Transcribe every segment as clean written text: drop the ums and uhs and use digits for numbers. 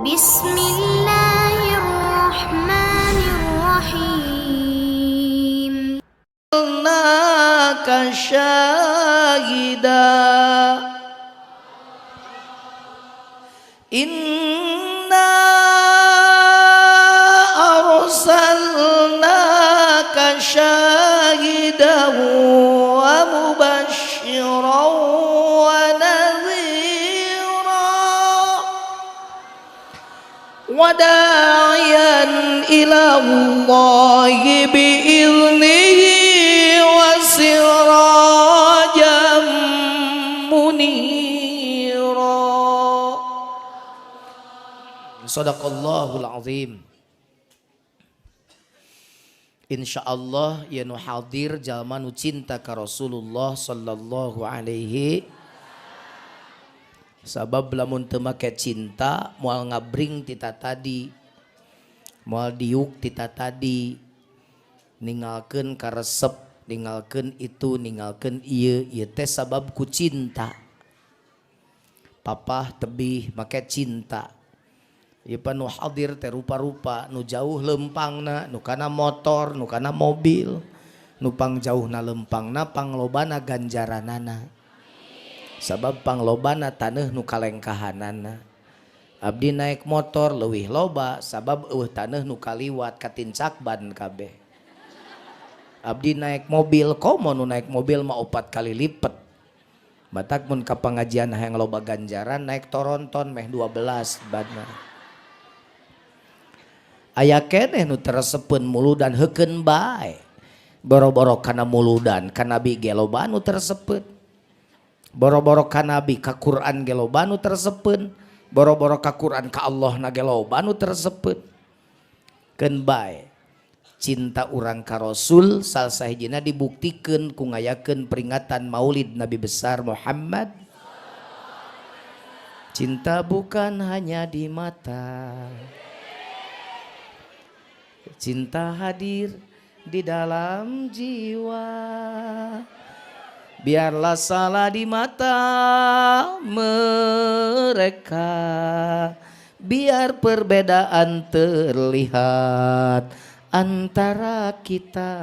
بسم الله الرحمن الرحيم. أرسلناك شاهدا إنا أرسلناك شاهدا ومبشرا ونذيرا وداعيا إلى الله بإذنه وسراجا منيرا. Sadaqallahul azim. Insyaallah ya nu hadir jalma nu cinta ka Rasulullah sallallahu alaihi. Sabab lamun teu make cinta moal ngabring tita tadi, moal diuk tita tadi, ninggalkeun karesep, ninggalkeun itu, ninggalkeun ieu, ieu teh sabab ku cinta. Papah tebih make cinta. Ieu pan nu hadir teh rupa-rupa, nu jauh lempangna, nu kana motor, nu kana mobil, nu pangjauhna lempangna panglobana ganjaranana. Sabab panglobana taneuh nu kalengkahanana. Abdi naik motor leuwih loba sabab eueuh taneuh nu kaliwat katincak ban kabeh. Abdi naik mobil komo nu naik mobil mah 4 kali lipet. Batak mun ka pangajian hayang loba ganjaran naik toronton meh 12 banna. Aya keneh nu teresepeun muludan heukeun bae. Boro-boro kana muludan ka nabi ge loba nu teresepeun. Boro-boro ka nabi ka Quran ge loba nu teresepeun. Boro-boro ka Quran ka Allah na ge loba nu teresepeun. Keun bae. Cinta urang ka Rasul salah sahijina dibuktikeun ku ngayakeun peringatan Maulid Nabi besar Muhammad. Cinta bukan hanya di mata, cinta hadir di dalam jiwa. Biarlah salah di mata mereka, biar perbedaan terlihat antara kita.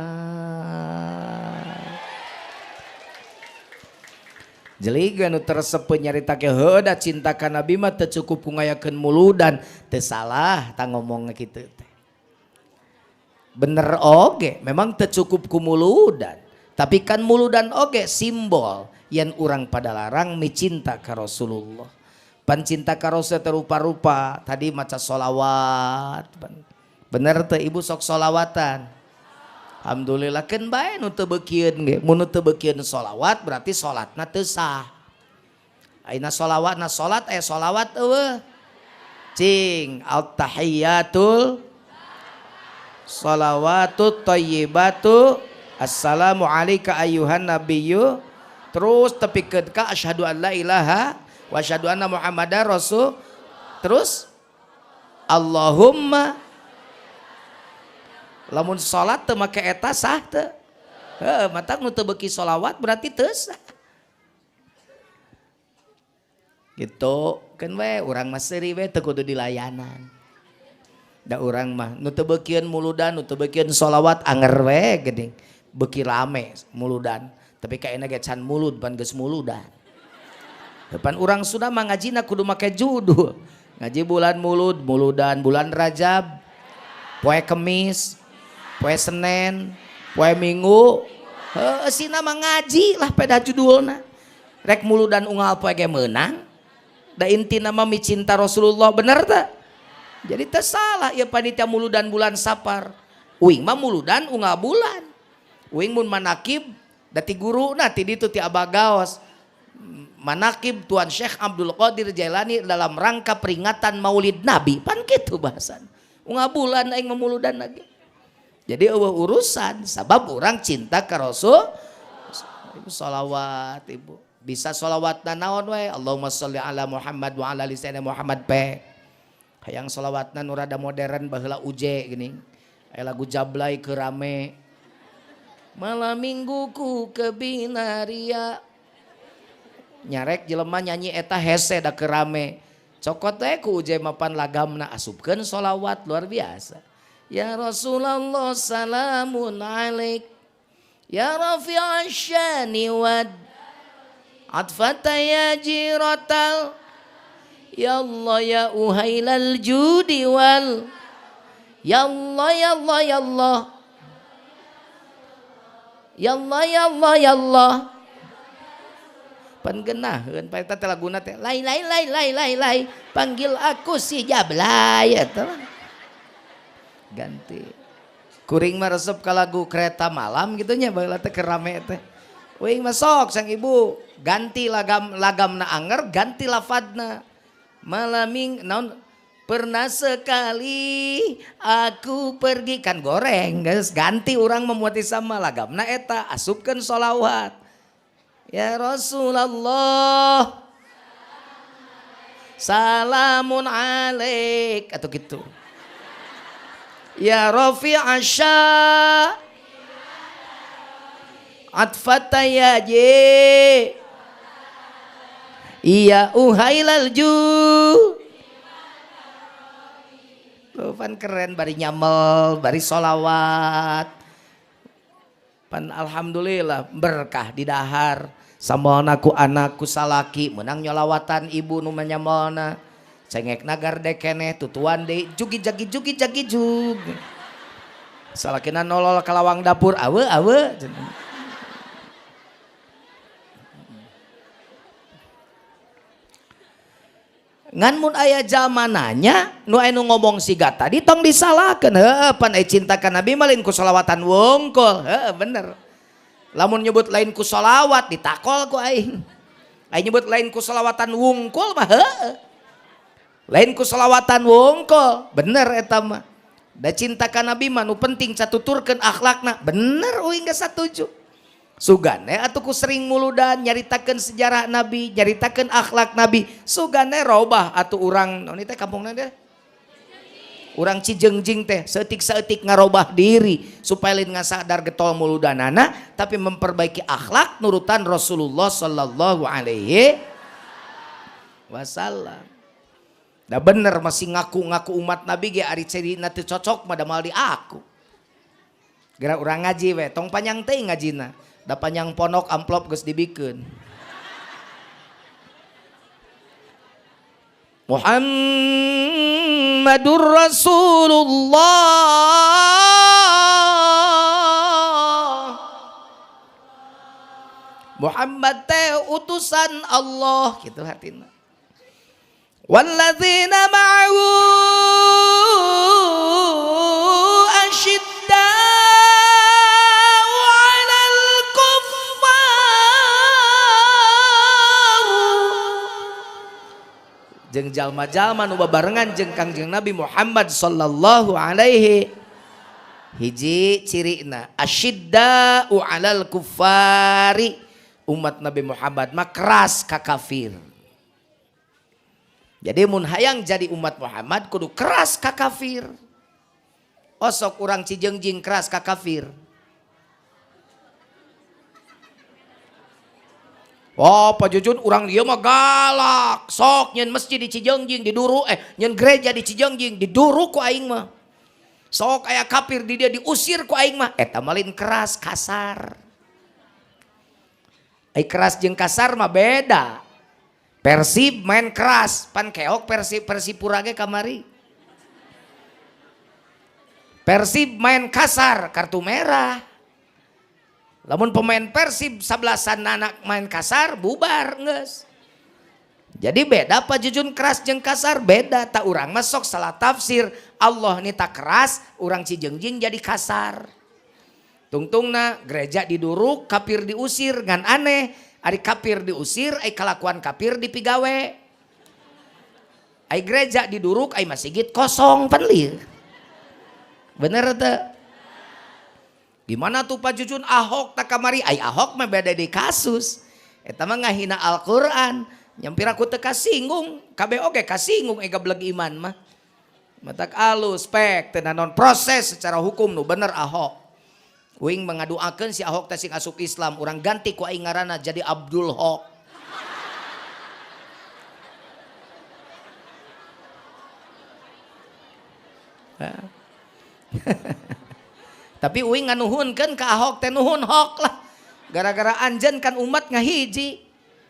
Jeli nu teresepeun nyarita ke heuh da cinta ka Nabi mah teu cukup ku ngayakeun muludan, teu salah tah ngomongna kitu teh. Bener oge, memang teu cukup ku muludan. Tapi kan muludan oge simbol yang urang pada larang micinta ka Rasulullah. Pan cinta ka Rasul terupa-rupa, tadi maca solawat. Bener teu ibu sok solawatan? Alhamdulillah keun bae nu teu beukieun ge. Mun nu teu beukieun solawat berarti solatna teu sah. Ayeuna solawatna solat aya solawat eueuh. Cing at-tahiyatul salawatut thayyibatu assalamu alayka ayyuhan nabiyyu, terus tepikeun ka asyhadu an la ilaha wa asyhadu anna muhammadar rasul, terus Allahumma. Lamun salat teu make eta sah teu? Heuh, matak nu teu beuki salawat berarti teu sah. Gitu keun we urang mah seuri we teu kudu dilayanan. Da urang mah nu teu beukieun muludan, nu teu beukieun sholawat anger we geuning. Beuki rame muludan, tapi kaena ge can mulud pan geus muludan. Depan urang sudah mah ngajina kudu make judul. Ngaji bulan mulud, muludan, bulan Rajab, poe Kemis, poe Senen, poe Minggu. Heuh sina mah ngaji lah peda judulna. Rek muludan unggal poe ge meunang. Da intina mah micinta Rasulullah, bener teu? Jadi teu salah ya panitia muludan bulan Sapar. Uing mah muludan unggal bulan. Uing mun manakib da ti guruna ti ditu ti Abah Gaos. Manakib Tuan Syekh Abdul Qadir Jailani dalam rangka peringatan Maulid Nabi. Pan kitu bahasan. Unggal bulan aing memuludan lagi. Jadi eueuh urusan sabab urang cinta ka Rasul. Ibu sholawat ibu. Bisa sholawatna naon we? Allahumma sholli ala Muhammad wa ala ali sayyidina Muhammad pe. Hayang sholawatna nu rada modern baheula uje geuning. Aya lagu Jablay keur rame. Malam mingguku ke Binaria. Nyarek jelema nyanyi eta hese da keur rame. Cokot teh ku uje mapan lagamna asupkeun sholawat luar biasa. Ya Rasulullah salamun alaik ya rafi'asy syani wad atfata ya jiratal ya Allah ya uhailal judi wal ya Allah ya Allah ya Allah ya Allah ya Allah ya Allah pan geunaheun pa eta teh laguna teh lai lai lai lai lai lai panggil aku si Jablay eta ganti kuring mah resep ka lagu kereta malam gitu nya baheula teh keur rame teh uing mah sok sang ibu ganti lagam lagamna anger ganti lafadna malaming naon pernah sekali aku pergi kan goreng geus ganti urang memuati sama lagamna eta asupkeun sholawat ya Rasulullah salamun alaik atau gitu ya rafi'asya atfata ya je iya uhailal ju. Tuh pan keren bari nyamel bari sholawat pan alhamdulillah berkah di dahar samolna ku anakku salaki menang nyolawatan ibu nu manyamelna cengek nagar dekeneh tutuan deui jugi jagi jugi jagi jug salakina nolol ka lawang dapur awe awe. Ngan mun aya jalma nanya nu aya nu ngomong siga tadi tong disalahkeun heueuh pan aya cinta ka Nabi mah lain ku sholawatan wungkul heueuh bener lamun nyebut lain ku sholawat ditakol ku aing aing nyebut lain ku sholawatan wungkul mah heueuh lain ku sholawatan wungkul bener eta mah da cinta ka Nabi mah nu penting catuturkeun akhlakna bener uing geus satuju. Sugane atuh ku sering muludan nyaritakeun sejarah Nabi, nyaritakeun akhlak Nabi. Sugane robah atuh urang naon teh kampungna teh? Urang Cijengjing teh saeutik-saeutik ngarobah diri supaya lain ngasadar getol muludanana tapi memperbaiki akhlak nurutan Rasulullah sallallahu alaihi wasallam. Da bener masih ngaku-ngaku umat Nabi ge ari cirina teu cocok mah da moal di aku. Geura urang ngaji we, tong panjang teuing ngajina. Da panjang pondok amplop geus dibikeun. Muhammadur Rasulullah. Muhammad teh utusan Allah gitu hartina. Walladzina ma'ahu asyidda'u 'alal kuffar. Jeung jalma-jalma nu babarengan jeung Kangjeng Nabi Muhammad sallallahu alaihi hiji cirina asyidda'u 'alal kuffari umat Nabi Muhammad mah keras ka kafir. Jadi mun hayang jadi umat Muhammad kudu keras ka kafir. Osok urang Cijengjing keras ka kafir. Oh, Pak Jujun urang dieu mah galak. Sok nyen masjid di Cijengjing diduru nyen gereja di Cijengjing diduru ku aing mah. Sok aya kafir di dia diusir ku aing mah. Eta mah lain keras kasar. Ai keras jeung kasar mah beda. Persib main keras, pan keok Persib Persipura ge kamari. Persib main kasar, kartu merah. Lamun pemain Persib sabelasan anak main kasar bubar geus. Jadi beda Pak Jujun keras jeung kasar beda. Tak urang mah sok salah tafsir. Allah ni tak keras, urang Cijengjing jadi kasar. Tungtungna gereja diduruk, kafir diusir ngan aneh. Ari kafir diusir, ai kalakuan kafir dipigawe. Ai gereja diduruk, ai masjid kosong penlir. Bener teu? Gimana tuh Pak Jujun Ahok tak kamari? Ai Ahok mah beda di kasus. Eta mah ngahina Al-Qur'an. Nyampir aku teu kasinggung, kabeh oge kasinggung gablek iman mah. Matak alus pek teu naon proses secara hukum nu bener Ahok. Uing mengaduakeun si Ahok teh sing asup Islam, urang ganti ku aing ngaranna jadi Abdul Hok. Tapi uing nganuhunkeun ka Ahok teh nuhun hok lah. Gara-gara anjeun kan umat ngahiji.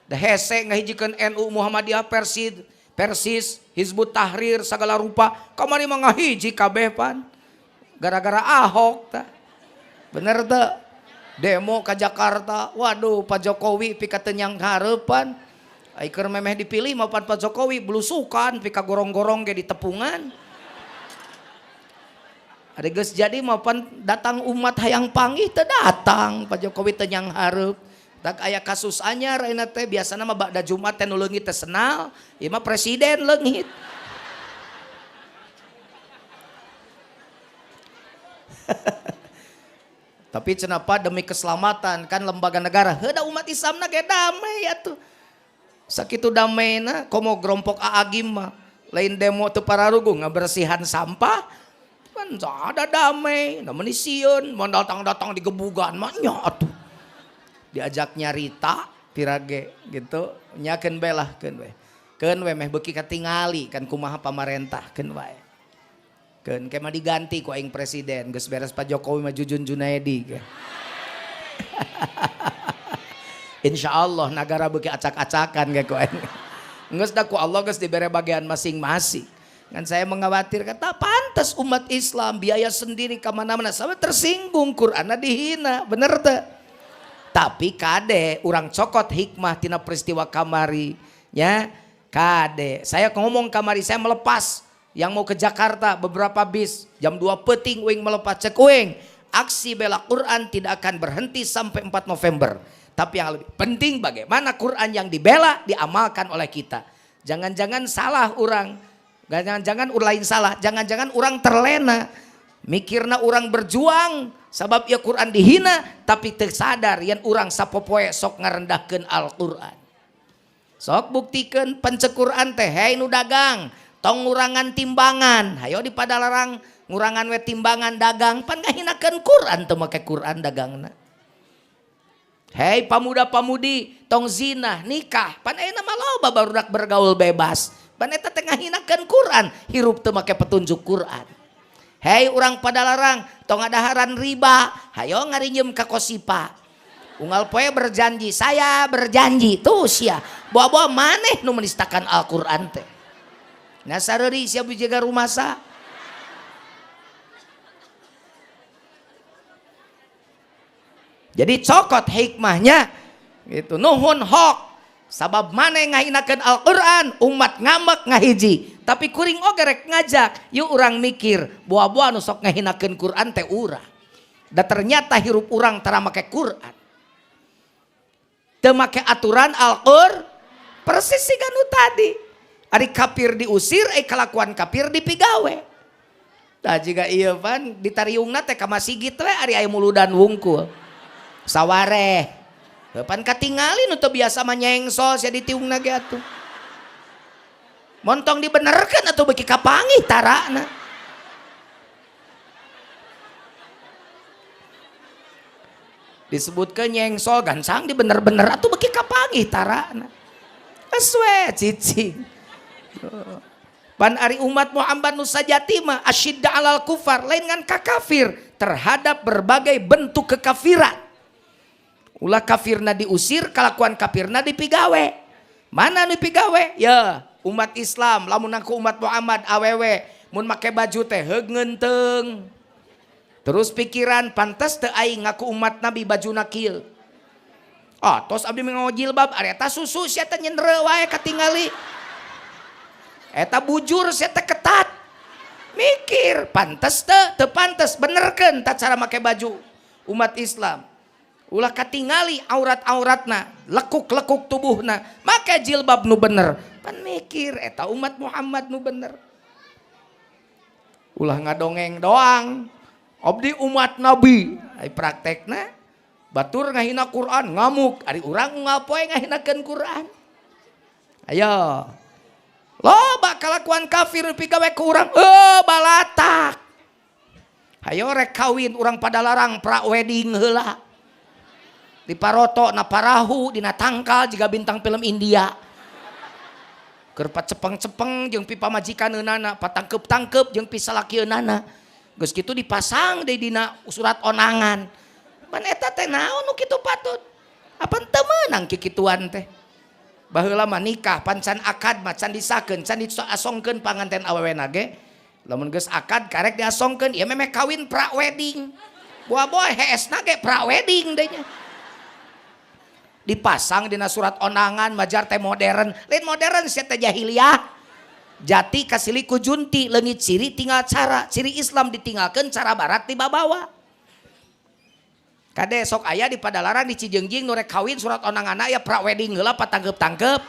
Da hese ngahijikeun NU Muhammadiyah Persis, Hizbut Tahrir segala rupa. Kamari mah ngahiji kabeh pan. Gara-gara Ahok tah. Bener teu? Demo ka Jakarta, waduh Pak Jokowi pika teu nyang hareupan. Ai keur memeh dipilih mah pan Pak Jokowi blusukan pika gorong-gorong ge ditepungan. Ari geus jadi mah pan datang umat hayang panggih teu datang Pak Jokowi teu nyang hareup. Tak aya kasus anyar ayeuna teh biasana mah ba'da Jumat teh nu leungit teh senal, ieu mah presiden leungit. Tapi cenah demi keselamatan kan lembaga negara heuh da umat Islamna ge damai atuh. Sakitu damaina komo gerompok Aa Gym mah lain demo teu pararuguh ngabersihan sampah kan ada damai, da meuni sieun mun datang-datang digebugan mah nya atuh. Diajak nyarita pirage gitu nya keun bae lah keun we. Keun we meh beuki katingali kan kumaha pamarentah keun wae. Keun ke mah diganti ku aing presiden geus beres Pak Jokowi mah Jujun Junaedi ge. Insyaallah nagara beuki acak-acakan ge ku aing. Geus da ku Allah geus dibere bagian masing-masing. Ngan saya mengkhawatirkan tak pantas umat Islam biaya sendiri ka mana-mana sampai tersinggung Qur'anna dihina, bener teu? Tapi kade urang cokot hikmah tina peristiwa kamari nya kade. Saya ngomong kamari saya melepas yang mau ke Jakarta beberapa bis jam 2 peting uing melepas cek uing aksi bela Quran tidak akan berhenti sampai 4 November. Tapi yang lebih penting bagaimana Quran yang dibela diamalkan oleh kita. Jangan-jangan salah orang, jangan-jangan orang lain salah, jangan-jangan orang terlena mikirna orang berjuang sabab ya Quran dihina tapi tersadar yang orang sapopoe sok ngarendahkeun Al-Quran. Sok buktikeun pencek Quran teh hei nu dagang tong ngurangan timbangan, hayo di padalarang ngurangan we timbangan dagang pan ngahinakeun Quran teu make Quran dagangna. Hei pamuda-pamudi tong zina nikah pan ayeuna mah loba barudak bergaul bebas pan eta teh ngahinakeun Quran hirup teu make petunjuk Quran. Hei urang padalarang tong ngadaharan riba hayo ngarinjem ka kosipa. Unggal poe berjanji saya berjanji tuh sia bawa-bawa maneh nu menistakan Al-Qur'an teh. Nah sareuri sia jaga rumasa. Jadi cokot hikmahnya gitu nuhun hok sabab maneh ngahinakeun Al-Qur'an umat ngambek ngahiji tapi kuring oge rek ngajak yuk urang mikir buah-buah nu sok ngahinakeun Qur'an teh urang. Da ternyata hirup urang tara make Qur'an. Teu make aturan Al-Qur'an persis siga nu tadi. Ari kafir diusir, kalakuan kafir dipigawe. Tah jiga ieu pan ditariungna teh ka masigit we ari aya muludan wungkul. Sawareh. Pan katingali nu teu biasa mah nyengsol sia ditiungna ge atuh. Montong dibenerkeun atuh beuki kapanggih tarana. Disebutkeun nyengsol gancang dibener-bener atuh beuki kapanggih tarana. Geus we cicing. Pan ari umat Muhammad nu sajati mah asyidda alal kufar lain ngan ka kafir terhadap berbagai bentuk kekafiran. Ulah kafirna diusir, kalakuan kafirna dipigawe. Mana nu dipigawe? Ya, umat Islam lamun ngaku umat Muhammad awewe mun make baju teh heug ngeunteung. Terus pikiran pantes teu aing ngaku umat Nabi bajuna kieu. Ah, tos abdi mengawa jilbab ari eta susu sia teh nyendre wae katingali. Eta bujur sia teh ketat. Mikir pantes teu, teu pantes benerkeun tah cara make baju umat Islam. Ulah katingali aurat-auratna, lekuk-lekuk tubuhna, make jilbab nu bener. Pan mikir eta umat Muhammad nu bener. Ulah ngadongeng doang. Abdi umat Nabi, ai praktekna batur ngahina Quran ngamuk, ari urang unggal poe ngahinakeun Quran. Ayo. Loba kalakuan kafir pigawe ku urang, balatak. Hayo rek kawin urang padalarang pra wedding heula. Di paroto na parahu dina tangkal jiga bintang film India. Keur pacepeng-cepeng jeung pi pamajikaneunana, patangkep-tangkep jeung pi salakieunana. Geus kitu dipasang deui dina surat onangan. Pan eta teh naon nu kitu patut? Apan teu meunang kikituan teh? Baheula mah nikah pan can akad mah can disahkeun, can diasongkeun panganten awewena ge. Lamun geus akad karek diasongkeun, ieu memeh kawin pra wedding. Boa-boa heesna ge pra wedding deui nya. Dipasang dina surat onangan majar teh modern. Lain modern sia teh jahiliyah. Jati kasilih ku junti, leungit ciri tinggal cara. Ciri Islam ditinggalkeun, cara barat dibabawa. Kade sok aya di Padalarang di Cijeungjing nu rek kawin surat onanganna aya pra wedding heula patangkep-tangkep.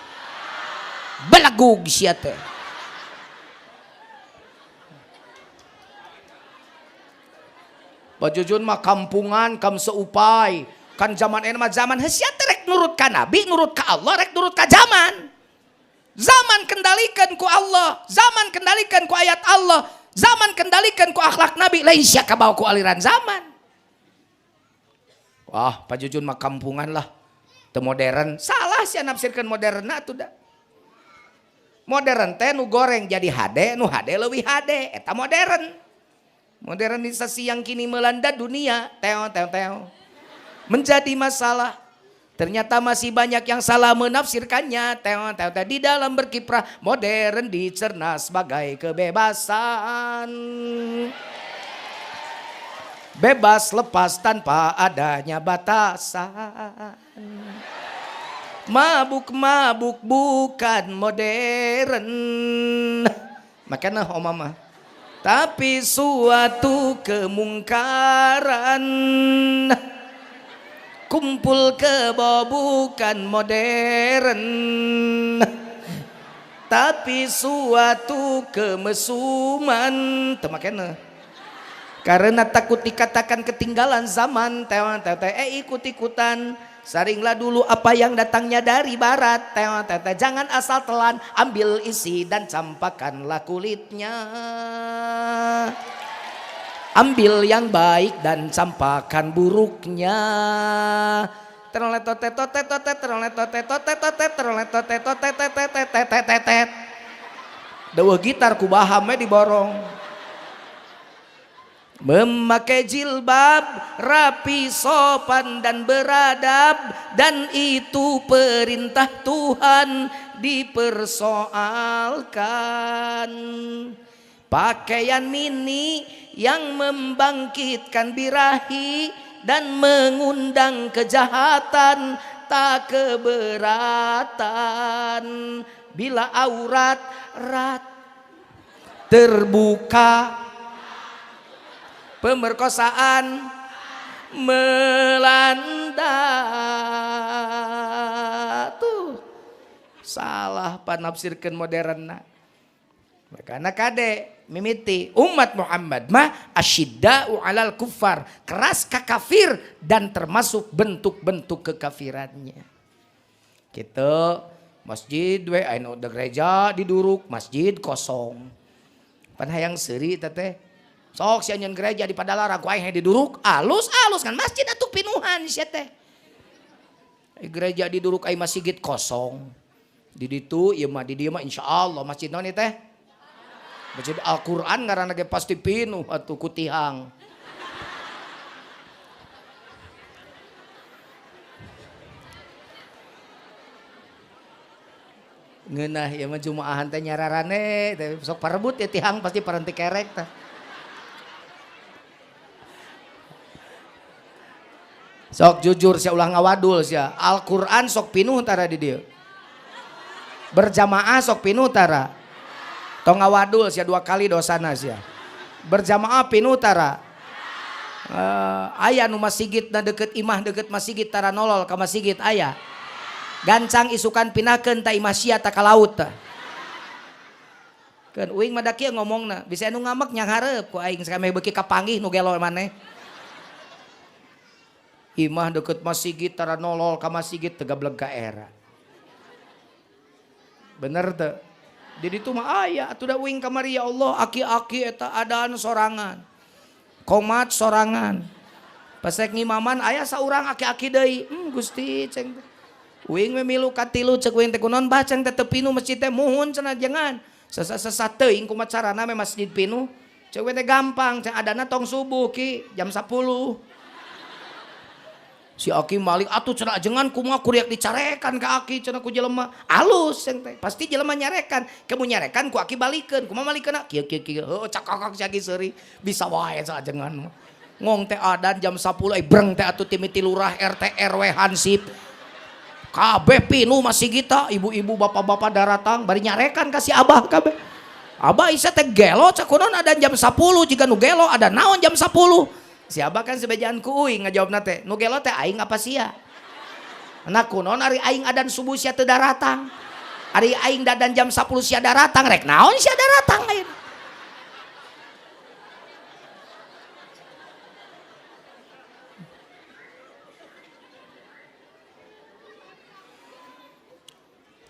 Belegug sia teh. Bajujun mah kampungan kam seupai. Kan zaman ini mah zaman heuh sia teh rek nurut ka nabi, nurut ka Allah, rek nurut ka zaman. Zaman kendalikan ku Allah, zaman kendalikan ku ayat Allah, zaman kendalikan ku akhlak nabi, lain sia kabawa ku aliran zaman. Wah, Pak Jujun mah kampungan lah. Teu modern. Salah sia nafsirkeun modern atuh da. Modern teh nu goreng jadi hade, nu hade leuwih hade, eta modern. Modernisasi yang kini melanda dunia, teo teo teo. Menjadi masalah. Ternyata masih banyak yang salah menafsirkannya. Teo teo teo. Di dalam berkiprah modern dicerna sebagai kebebasan. Bebas lepas tanpa adanya batasan. Mabuk-mabuk bukan modern. Makanya om mama. Tapi suatu kemungkaran. Kumpul kebo bukan modern. Tapi suatu kemesuman. Temakena. Karena takut dikatakan ketinggalan zaman, teo teo teo, ikut-ikutan. Saringlah dulu apa yang datangnya dari barat, teo teo teo, jangan asal telan, ambil isi dan campakkanlah kulitnya. Ambil yang baik dan campakkan buruknya. Deueuh gitar ku baham we diborong. Memakai jilbab rapi, sopan dan beradab, dan itu perintah Tuhan dipersoalkan. Pakaian mini yang membangkitkan birahi dan mengundang kejahatan tak keberatan. Bila aurat rat terbuka, pemerkosaan melanda. Tuh salah panafsirkeun moderna. Makana kade mimiti umat Muhammad mah asyidda'u 'alal kuffar, keras ka kafir dan termasuk bentuk-bentuk kekafirannya. Gitu masjid we anu gereja diduruk, masjid kosong. Pan hayang seuri teh. Sok sia nyeun gereja di Padalarang ku aing diduruk, alus-alus kan masjid atuh pinuhan sia teh. Gereja diduruk aing masjid kosong. Di ditu ieu mah di dieu mah insyaallah masjid naon ieu teh? Masjid Al-Qur'an ngaranna ge pasti pinuh atuh ku tihang. Ngeunah ieu mah jumaahan teh nyararane teh sok parebut ya tihang pasti parenti kerek teh. Sok jujur sia ulah ngawadul sia. Al-Qur'an sok pinuh tara di dieu. Berjamaah sok pinuh tara. Tong ngawadul sia dua kali dosana sia. Berjamaah pinuh tara. Aya nu masigitna deukeut imah deukeut masigit tara nolol ka masigit aya. Gancang isukan pindahkeun ta imah sia ta ka laut tah. Keun uing mah da kieu ngomongna, bisa anu ngamek nyang hareup ku aing sameh beuki kapanggih nu gelo maneh. Imah deket masjid tara nolol ka masjid teu gableg ka era. Bener teu? Di ditu mah aya atuh da uing kamari ya Allah aki-aki eta adaan sorangan. Komat sorangan. Pas rek ngimaman aya saurang aki-aki deui. Gusti ceng teh. Uing we milu katilu cek uing teh kunaon bah ceng teh teu pinuh masjid teh muhun cenah jangan. Sesah-sesah teuing kumaha carana me masjid pinuh. Cek uing teh gampang ceng adana tong subuh ki jam 10. Si aki malik atuh cenah ajengan kumaha kuriak dicarekan ka aki cenah ku jelema. Alus ceng teh pasti jelema nyarekan. Kamu nyarekan ku aki balikeun. Kumaha malikeunna? Kieu kieu kieu. Heuh cakakak si aki seuri. Bisa wae cenah ajengan mah. Ngong teh adan jam 10 breng teh atuh timiti lurah RT RW Hansip. Kabeh pinuh masih kita, ibu-ibu bapak-bapak daratang bari nyarekan ka si abah kabeh. Abah isa teh gelo cak kunaon adan jam 10 jiga nu gelo ada naon jam 10. Si abah kan sebejaan ku uing ngajawabna teh, nu gelo teh aing apa sia? Nah kunaon ari aing adan subuh sia teu daratang. Ari aing dadan jam 10 sia daratang rek naon sia daratang ayeuna.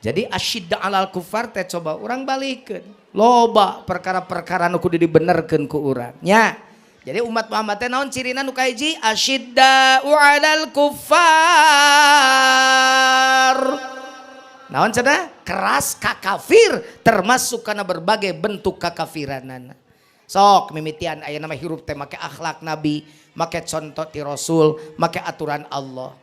Jadi asyidda alal kufar teh coba urang balikeun. Loba perkara-perkara nu kudu dibenerkeun ku urang nya. Jadi umat Muhammad teh naon cirina nu kahiji asyidda alal kufar. Naon cenah? Keras ka kafir termasuk kana berbagai bentuk kakafiranana. Sok mimitian aya nama hirup teh make akhlak nabi, make contoh ti rasul, make aturan Allah.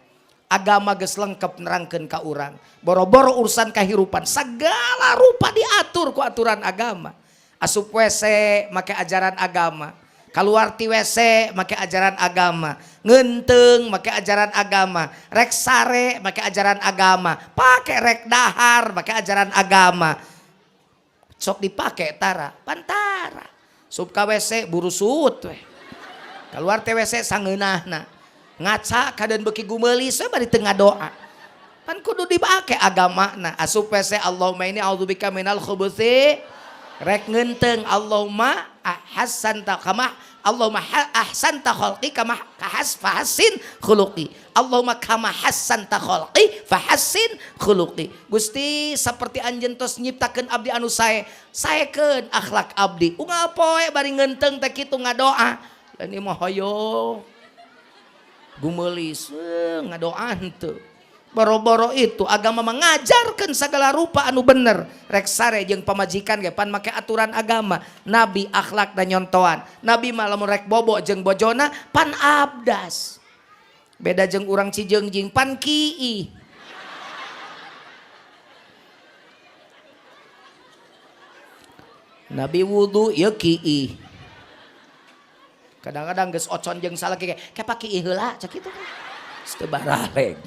Agama geus lengkap nerangkeun ka urang. Boro-boro urusan kahirupan segala rupa diatur ku aturan agama. Asup WC make ajaran agama. Kaluar ti WC make ajaran agama. Ngeunteung make ajaran agama. Rek sare make ajaran agama. Pake rek dahar make ajaran agama. Sok dipake tara, pantara. Sup ka WC burusut we. Kaluar ti WC sangeunahna. Ngaca kaden beuki gumeulis we bari teu ngadoa. Pan kudu dipake agamana. Asup WC Allahumma inni a'udzubika minal khubuthi. Rek ngeunteung Allahumma ahsanta kama Allahumma ahsanta khalqi kama kahas fahassin khuluqi. Allahumma kama hassanta khalqi fahassin khuluqi. Gusti saperti anjeun tos nyiptakeun abdi anu sae, saekeun akhlak abdi. Unggal poe bari ngeunteung teh kitu ngadoa. Lain ieu mah hoyong gumeulis ngadoa henteu. Boro-boro itu agama mengajarkan segala rupa anu bener. Rek sare jeung pamajikan ge pan make aturan agama. Nabi akhlak dan nyontoan. Nabi mah lamun rek bobo jeung bojona pan abdas. Beda jeung urang Cijeungjing pan kii. Nabi wudu ieu kii. Kadang-kadang geus ocon jeung salaki ge kepa kii heula cak kitu. Geus teu baraleg.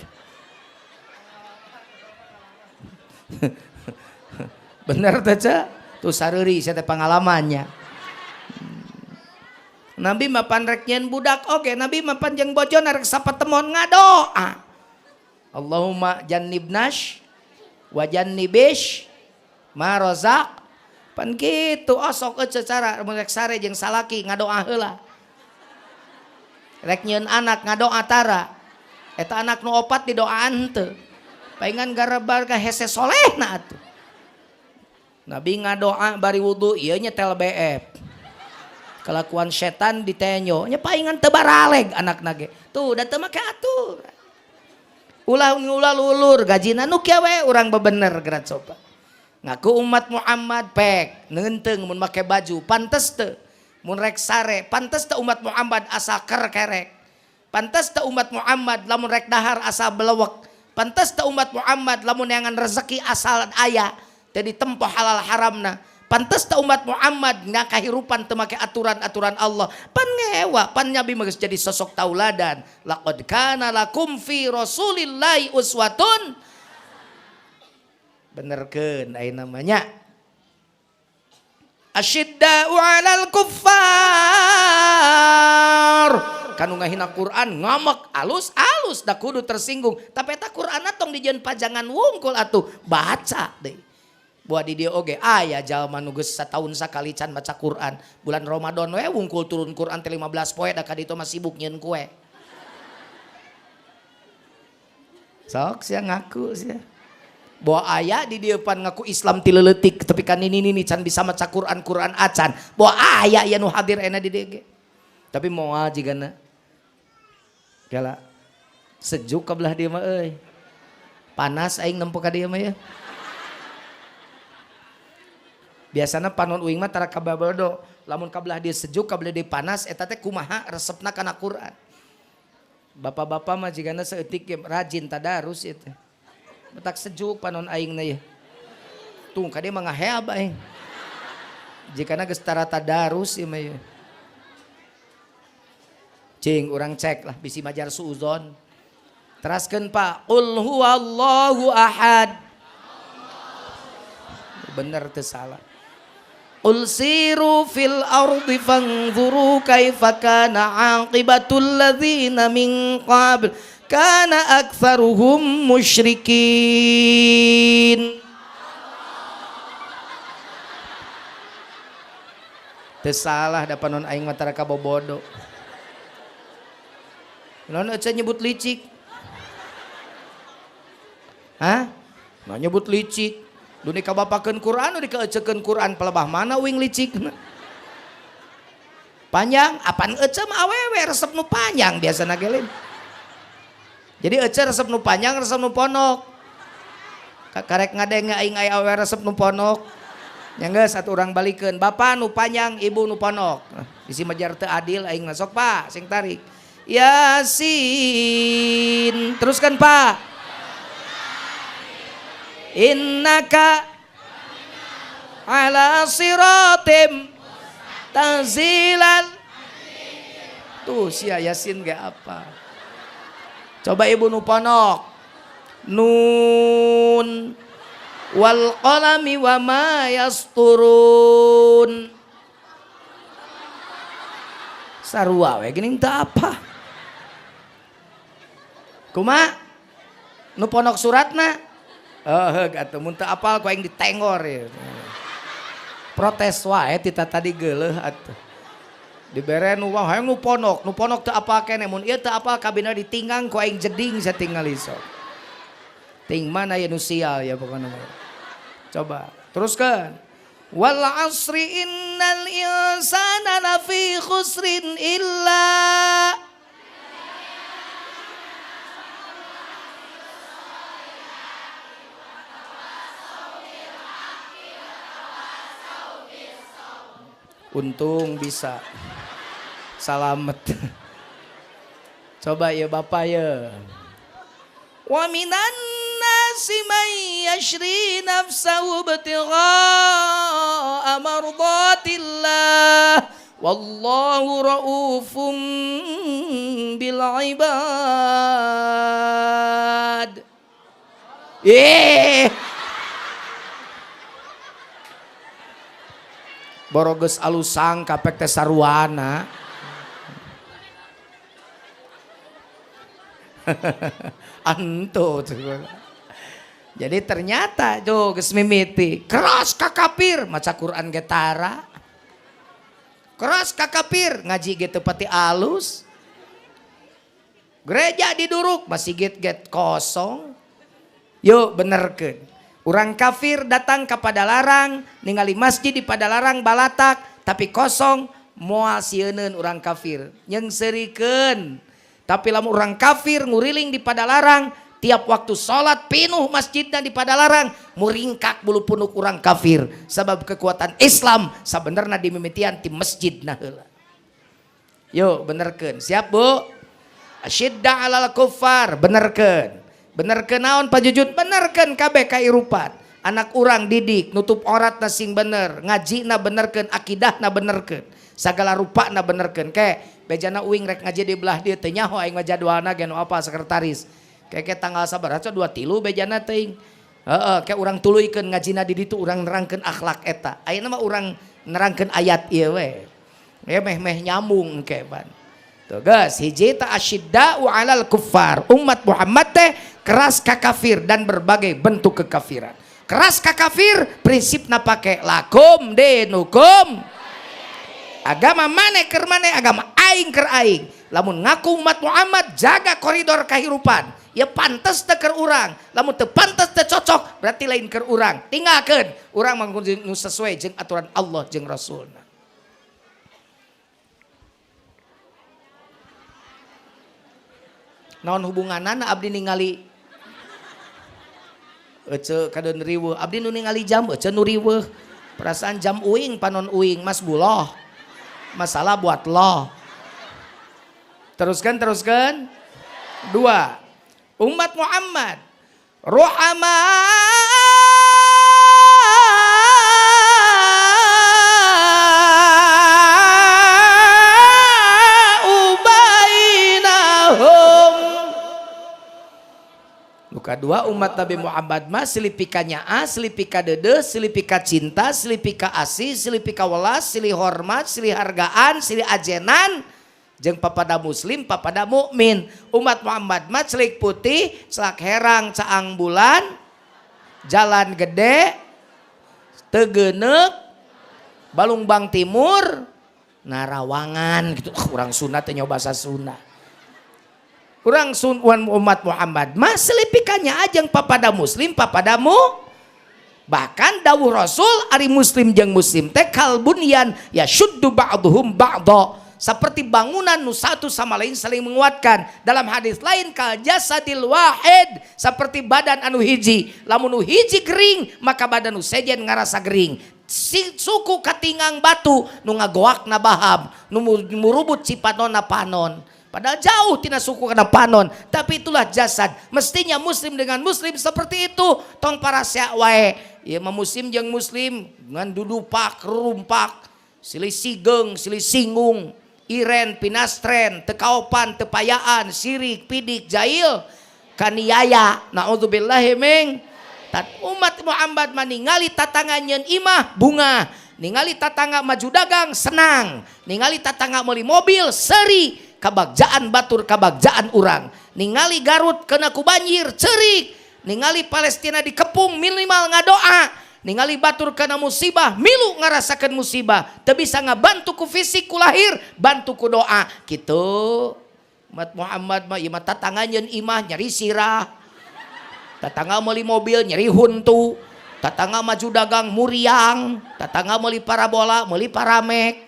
Bener teh Cak? Tuh sareuri saya teh pengalamannya. Nabi mah pan rek nyeun budak oge, Nabi mah pan jeung bojona rek sapatemon ngadoa. Allahumma jannibnash wa jannibish ma razaq. Pan kitu osok eueuh cara mun rek sare jeung salaki ngadoa heula. Rek nyeun anak ngadoa tara. Eta anak nu opat didoaan henteu. Paingan garabar ka hese solehna atuh. Nabi ngadoa bari wudu ieu nyetel BF. Kelakuan setan ditenyo, nya paingan teu baraleg anakna ge. Tuh da teu make aturan. Ulah ulah lulur gajina nu kieu we urang bebener geura coba. Ngaku umat Muhammad pek neunteung mun make baju pantes teu. Mun rek sare pantes teu umat Muhammad asa kerkerek. Pantes teu umat Muhammad lamun rek dahar asa belewek. Pantes teu umat Muhammad lamun neangan rezeki asal aya teu ditempo halal haramna. Pantes teu umat Muhammad ngakahirupan teu make aturan-aturan Allah. Pan ngewa, pan Nabi mah geus jadi sosok tauladan. Laqad kana lakum fi Rasulillahi uswatun. Benerkeun aya namanya. Asyidda'u 'alal kuffar. Kanu ngahina Quran ngamek alus-alus da kudu tersinggung. Tapi eta Quranna tong dijieun pajangan wungkul atuh baca deui. Buat di dieu oge aya jalma nu geus sataun sakali can maca Quran. Bulan Ramadan we wungkul turun Quran teh 15 poe da ka ditu mah sibuk nyieun kue. Sok sia ngaku sia. Bahwa aya di dieu pan ngaku Islam ti leuletik tapi kan ini nini can bisa maca Quran Quran acan. Bahwa aya ieu nu hadir ena di dieu ge. Tapi moal jigana. Gala sejuk ka belah dieu mah euy. Panas aing nempo ka dieu mah ya. Biasana panon uing mah tara kababodo. Lamun kabelah dia sejuk, kabelah dia panas, eta teh kumaha resepna kana Quran. Bapak-bapak mah jigana saeutik ge rajin tadarus ieu teh. Betak sejuk panon aingna ye. Tung ka dieu mah ngaheab aing. Jikana geus tara tadarus ieu mah ye. Cing urang cek lah bisi majar suuzon. Teraskeun Pak, qul huwallahu ahad. Bener teu salah. Qul siru fil ardi fanzuru kaifa kana aqibatul ladzina min qabl kana aktsaruhum musyrikin. Teu salah da panon aing mah tara kabobodo. Naon ece nyebut licik? Hah? Nah nyebut licik. Dunia kabapakeun Quran, nu dikaecekeun Quran pelebah mana uing licik. Panjang, apan ece mah awewe resep nu panjang biasana ge lain. Jadi ece resep nu panjang, resep nu ponok. Karek ngadenge aing aya awewe resep nu ponok. Nya geus atuh urang balikeun, bapak nu panjang, ibu nu ponok. Bisi majar teu adil aing mah sok Pak, sing tarik. Yasin. Teruskan Pak. Innaka ala siratim tanzilal. Tuh sia Yasin gak apa. Coba ibu nu ponok. Nun wal qalami wa ma yasturun. Sarua we geuning teu apa. Kumaha? Nu ponok suratna? Heug atuh mun teu apal ku aing ditengor ye. Protes wae tita tadi geuleuh atuh. Dibere nu wah hayang nu ponok teu apal keneh mun ieu teu apal kabina ditinggang ku aing jeding satingali sok. Ting mana ya nu sial ya pokona mah. Coba teruskan. Wal asri innal insana lafi khusrin illa. Untung bisa salamet. Coba ya bapak ya. Wa minan nasi man yashri nafsahu ibtigha'a mardatillah wallahu raufum bil ibad. Borogeus alusang kapek teh sarwana. Anto. Jadi ternyata tuh geus mimiti keras ka kafir maca Quran ge tara. Keras ka kafir ngaji ge teu pati alus. Gereja diduruk masjid ge kosong. Yuk benerkeun. Urang kafir datang ka Padalarang, ningali masjid di Padalarang balatak tapi kosong, moal sieuneun urang kafir, nyeungseurikeun. Tapi lamun urang kafir nguriling di Padalarang, tiap waktu salat pinuh masjidna di Padalarang, muringkak bulu punuk urang kafir. Sabab kekuatan Islam sabenerna dimimitian ti masjidna heula. Yuk benerkeun, siap Bu? Asyidda alal kufar, benerkeun. Benerkeun naon Pak Jujun? Benerkeun kabeh kairupan. Anak urang didik nutup auratna sing bener, ngajina benerkeun, akidahna benerkeun, sagala rupana benerkeun. Ke bejana uing rek ngaji di belah dieu teu nyaho aing mah jadwalna ge nu apa sekretaris. Ke tanggal sabaraha 23 bejana teuing. Heeh, ke urang tuluykeun ngajina di ditu urang nerangkeun akhlak eta. Ayeuna mah urang nerangkeun ayat ieu we. Ya meh-meh nyambung ke ban. Tuh geus hiji ta asyidda'u 'alal kuffar. Umat Muhammad teh keras ka kafir dan berbagai bentuk kekafiran. Keras ka kafir prinsipna pake lakum dinukum. Agama maneh keur maneh, agama aing keur aing. Lamun ngaku umat Muhammad jaga koridor kahirupan. Ya pantes teu keur urang, lamun teu pantes teu cocok berarti lain keur urang. Tinggalkeun urang mah nu sesuai jeung aturan Allah jeung Rasulna. Naon hubunganana abdi ningali Ece kadon riweuh abdi nu ningali jam ece nu riweuh. Perasaan jam uing panon uing mas buloh. Masalah buat lo. Teruskan teruskan. Dua. Umat Muhammad ruhama ubainahum. Luka dua umat Nabi Muhammad mah silipika nyaa, silipika dede, silipika cinta, silipika asih, silipika welas, silih hormat, silih hargaan, silih ajenan. Jeung papada muslim, papada mukmin. Umat Muhammad mah celik putih, celak herang caang bulan, jalan gede, tegenek, Balungbang Timur, Narawangan gitu. Urang Sunda teh nyoba bahasa Sunda. Urang umat Muhammad mah selipikanya ajeng papada muslim, papada mu. Bahkan dawuh Rasul ari muslim jeung muslim teh kalbunyan ya syuddu ba'duhum ba'dha. Seperti bangunan nu satu sama lain saling menguatkan. Dalam hadis lain kal jasadil wahid, seperti badan anu hiji. Lamun nu hiji gering, maka badan nu sejen ngarasa gering. Si suku katingang batu nu ngagoakna baham, nu murubut cipanonna panon. Padahal jauh tina suku kana panon, tapi itulah jasad. Mestinya muslim dengan muslim seperti itu. Tong parasea wae. Ieu mah muslim jeung muslim ngan dudupak, rumpak, silih sigeng, silih singgung. Iren, pinastren, tekaopan, tepayaan, sirik, pidik, jail, kaniaya. Na'udzubillahi min. Tat umat Muhammad maningali tatangga nyeun imah bunga, ningali tatangga maju dagang senang, ningali tatangga meuli mobil seri, kabagjaan batur kabagjaan urang, ningali Garut kena ku banjir cerik, ningali Palestina dikepung minimal ngadoa. Ningali batur kana musibah milu ngarasakeun musibah teu bisa ngabantu ku fisik ku lahir bantu ku doa kitu. Umat Muhammad mah ieu mah tatangga nyeun imah nyeri sirah, tatangga meuli mobil nyeri huntu, tatangga maju dagang muriang, tatangga meuli parabola meuli paramek,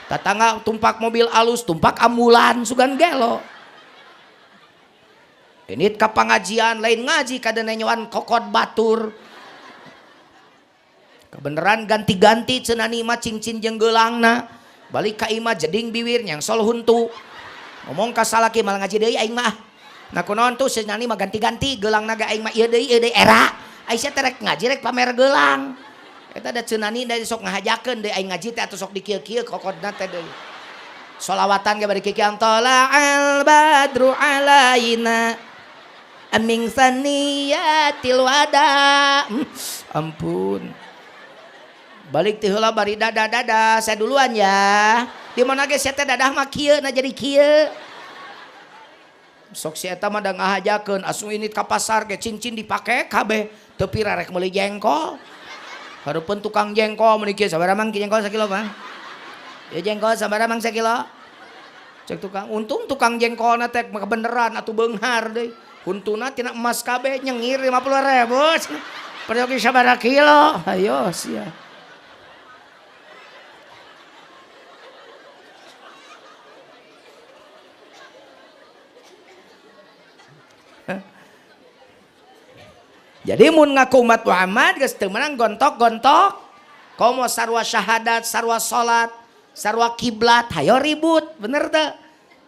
tatangga tumpak mobil alus tumpak ambulan sugan gelo. Ini ka pangajian lain ngaji kadenenyoan kokod batur. Kebeneran ganti-ganti cenah mah cincin jeung geulangna. Balik ka imah jeding biwir nyangsol huntu. Ngomong ka salaki malah ngaji deui aing mah. Nah kunaon tuh cenah mah ganti-ganti geulangna ge aing mah ieu deui era. Aisyah teh rek ngaji rek pamer geulang. Eta da cenah da sok ngahajakeun deui aing ngaji teh atuh sok dikieu-kieu kokodna teh deui. Solawatan ge bari kieu tala'al badru alaina aming saniyatil wada. Ampun. Balik ti heula bari dadah-dadah, saya duluan ya. Di mana ge sia teh dadah mah kieu na jadi kieu. Sok si eta mah da ngahajakeun asuh ini ka pasar ge cincin dipake kabeh, teu pira rek meuli jengkol. Hareupeun tukang jengkol meuni kieu sabaraha mang jengkol sakilo, Bang? Ya jengkol sabaraha mang sakilo? Cek tukang, untung tukang jengkolna teh kebeneran atuh beunghar deui. Huntuna tina emas kabeh nyengir 50.000. Peryogi sabaraha kilo? Ayo sia. Jadi mun ngaku umat Muhammad geus teu meunang gontok-gontok, komo sarua syahadat, sarua salat, sarua kiblat, hayo ribut, bener teu?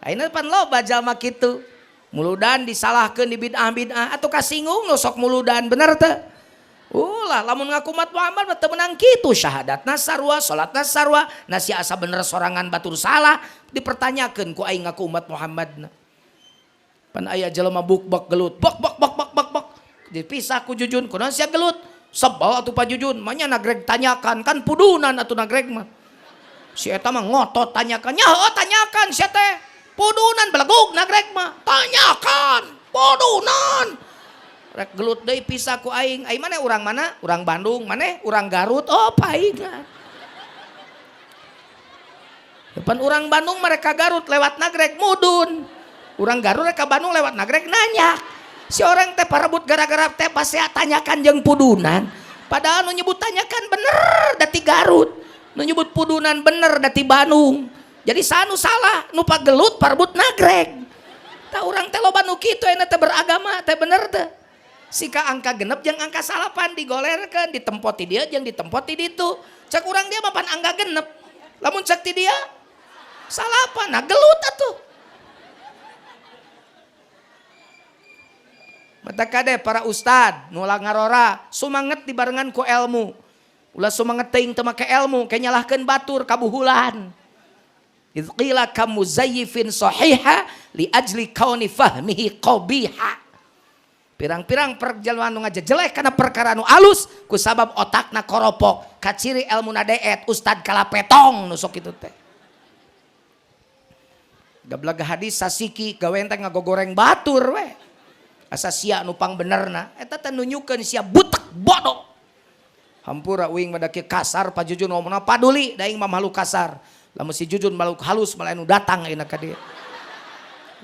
Ayeuna pan loba jalma kitu. Muludan disalahkeun di bid'ah-bid'ah atuh kasinggung nu sok muludan, bener teu? Ulah lamun ngaku umat Muhammad mah teu meunang kitu, syahadatna sarua, salatna sarua, nasi asa bener sorangan batur salah, dipertanyakeun ku aing ngaku umat Muhammadna. Pan aya jelema bukbak gelut, bak bak bak bak bak bak. Dipisah ku Jujun, kunaon sia gelut? Sebel atuh Pak Jujun, manya nagreg tanyakan, kan pudunan atuh nagreg mah. Si eta mah ngotot tanyakan, nya heueuh tanyakan sia teh. Pudunan belegug nagreg mah, tanyakan, pudunan. Rek gelut deui pisah ku aing, aing maneh urang mana? Urang Bandung, maneh urang Garut, oh paingan. Depan urang Bandung mereka Garut lewat nagreg mudun. Urang Garut rek ka Bandung lewat nagreg nanya. Si orang teh parebut gara-gara teh pasti tanyakan jeung pudunan. Padahal nu nyebut tanyakan bener dati Garut, nu nyebut pudunan bener dati Bandung. Jadi sanu salah, nu pagelut parebut nagreg. Tah urang teh loba nu kitu ayeuna teh beragama teh bener teh. Sika angka genep jeung angka salapan digolerkeun ditempot ti dieu jeung ditempot ti ditu. Cek urang dia mah pan angka genep. Lamun cek ti dia salapan, nah gelut atuh. Mata kade para ustad nu ngarora sumanget dibarengan ku ilmu. Ulah sumanget teuing teu make ilmu ke nyalahkeun batur kabuhulan. Idz qila kam muzayyifin sahiha li ajli kauni fahmihi qabiha. Pirang-pirang perjalanan nu ngajejelek kana perkara nu alus ku sabab otakna koropok kaciri ilmuna deet ustad kalapetong nu sok kitu teh. Gablag hadis sasiki gawe teh ngagogoreng batur we. Asa sia nu pangbenerna eta teh nunjukeun sia butek bodoh. Hampura uing mah da kieu kasar Pa Jujun ngomongna paduli da aing mah makhluk kasar. Lamun si Jujun makhluk halus malah nu datang ayeuna ka dieu.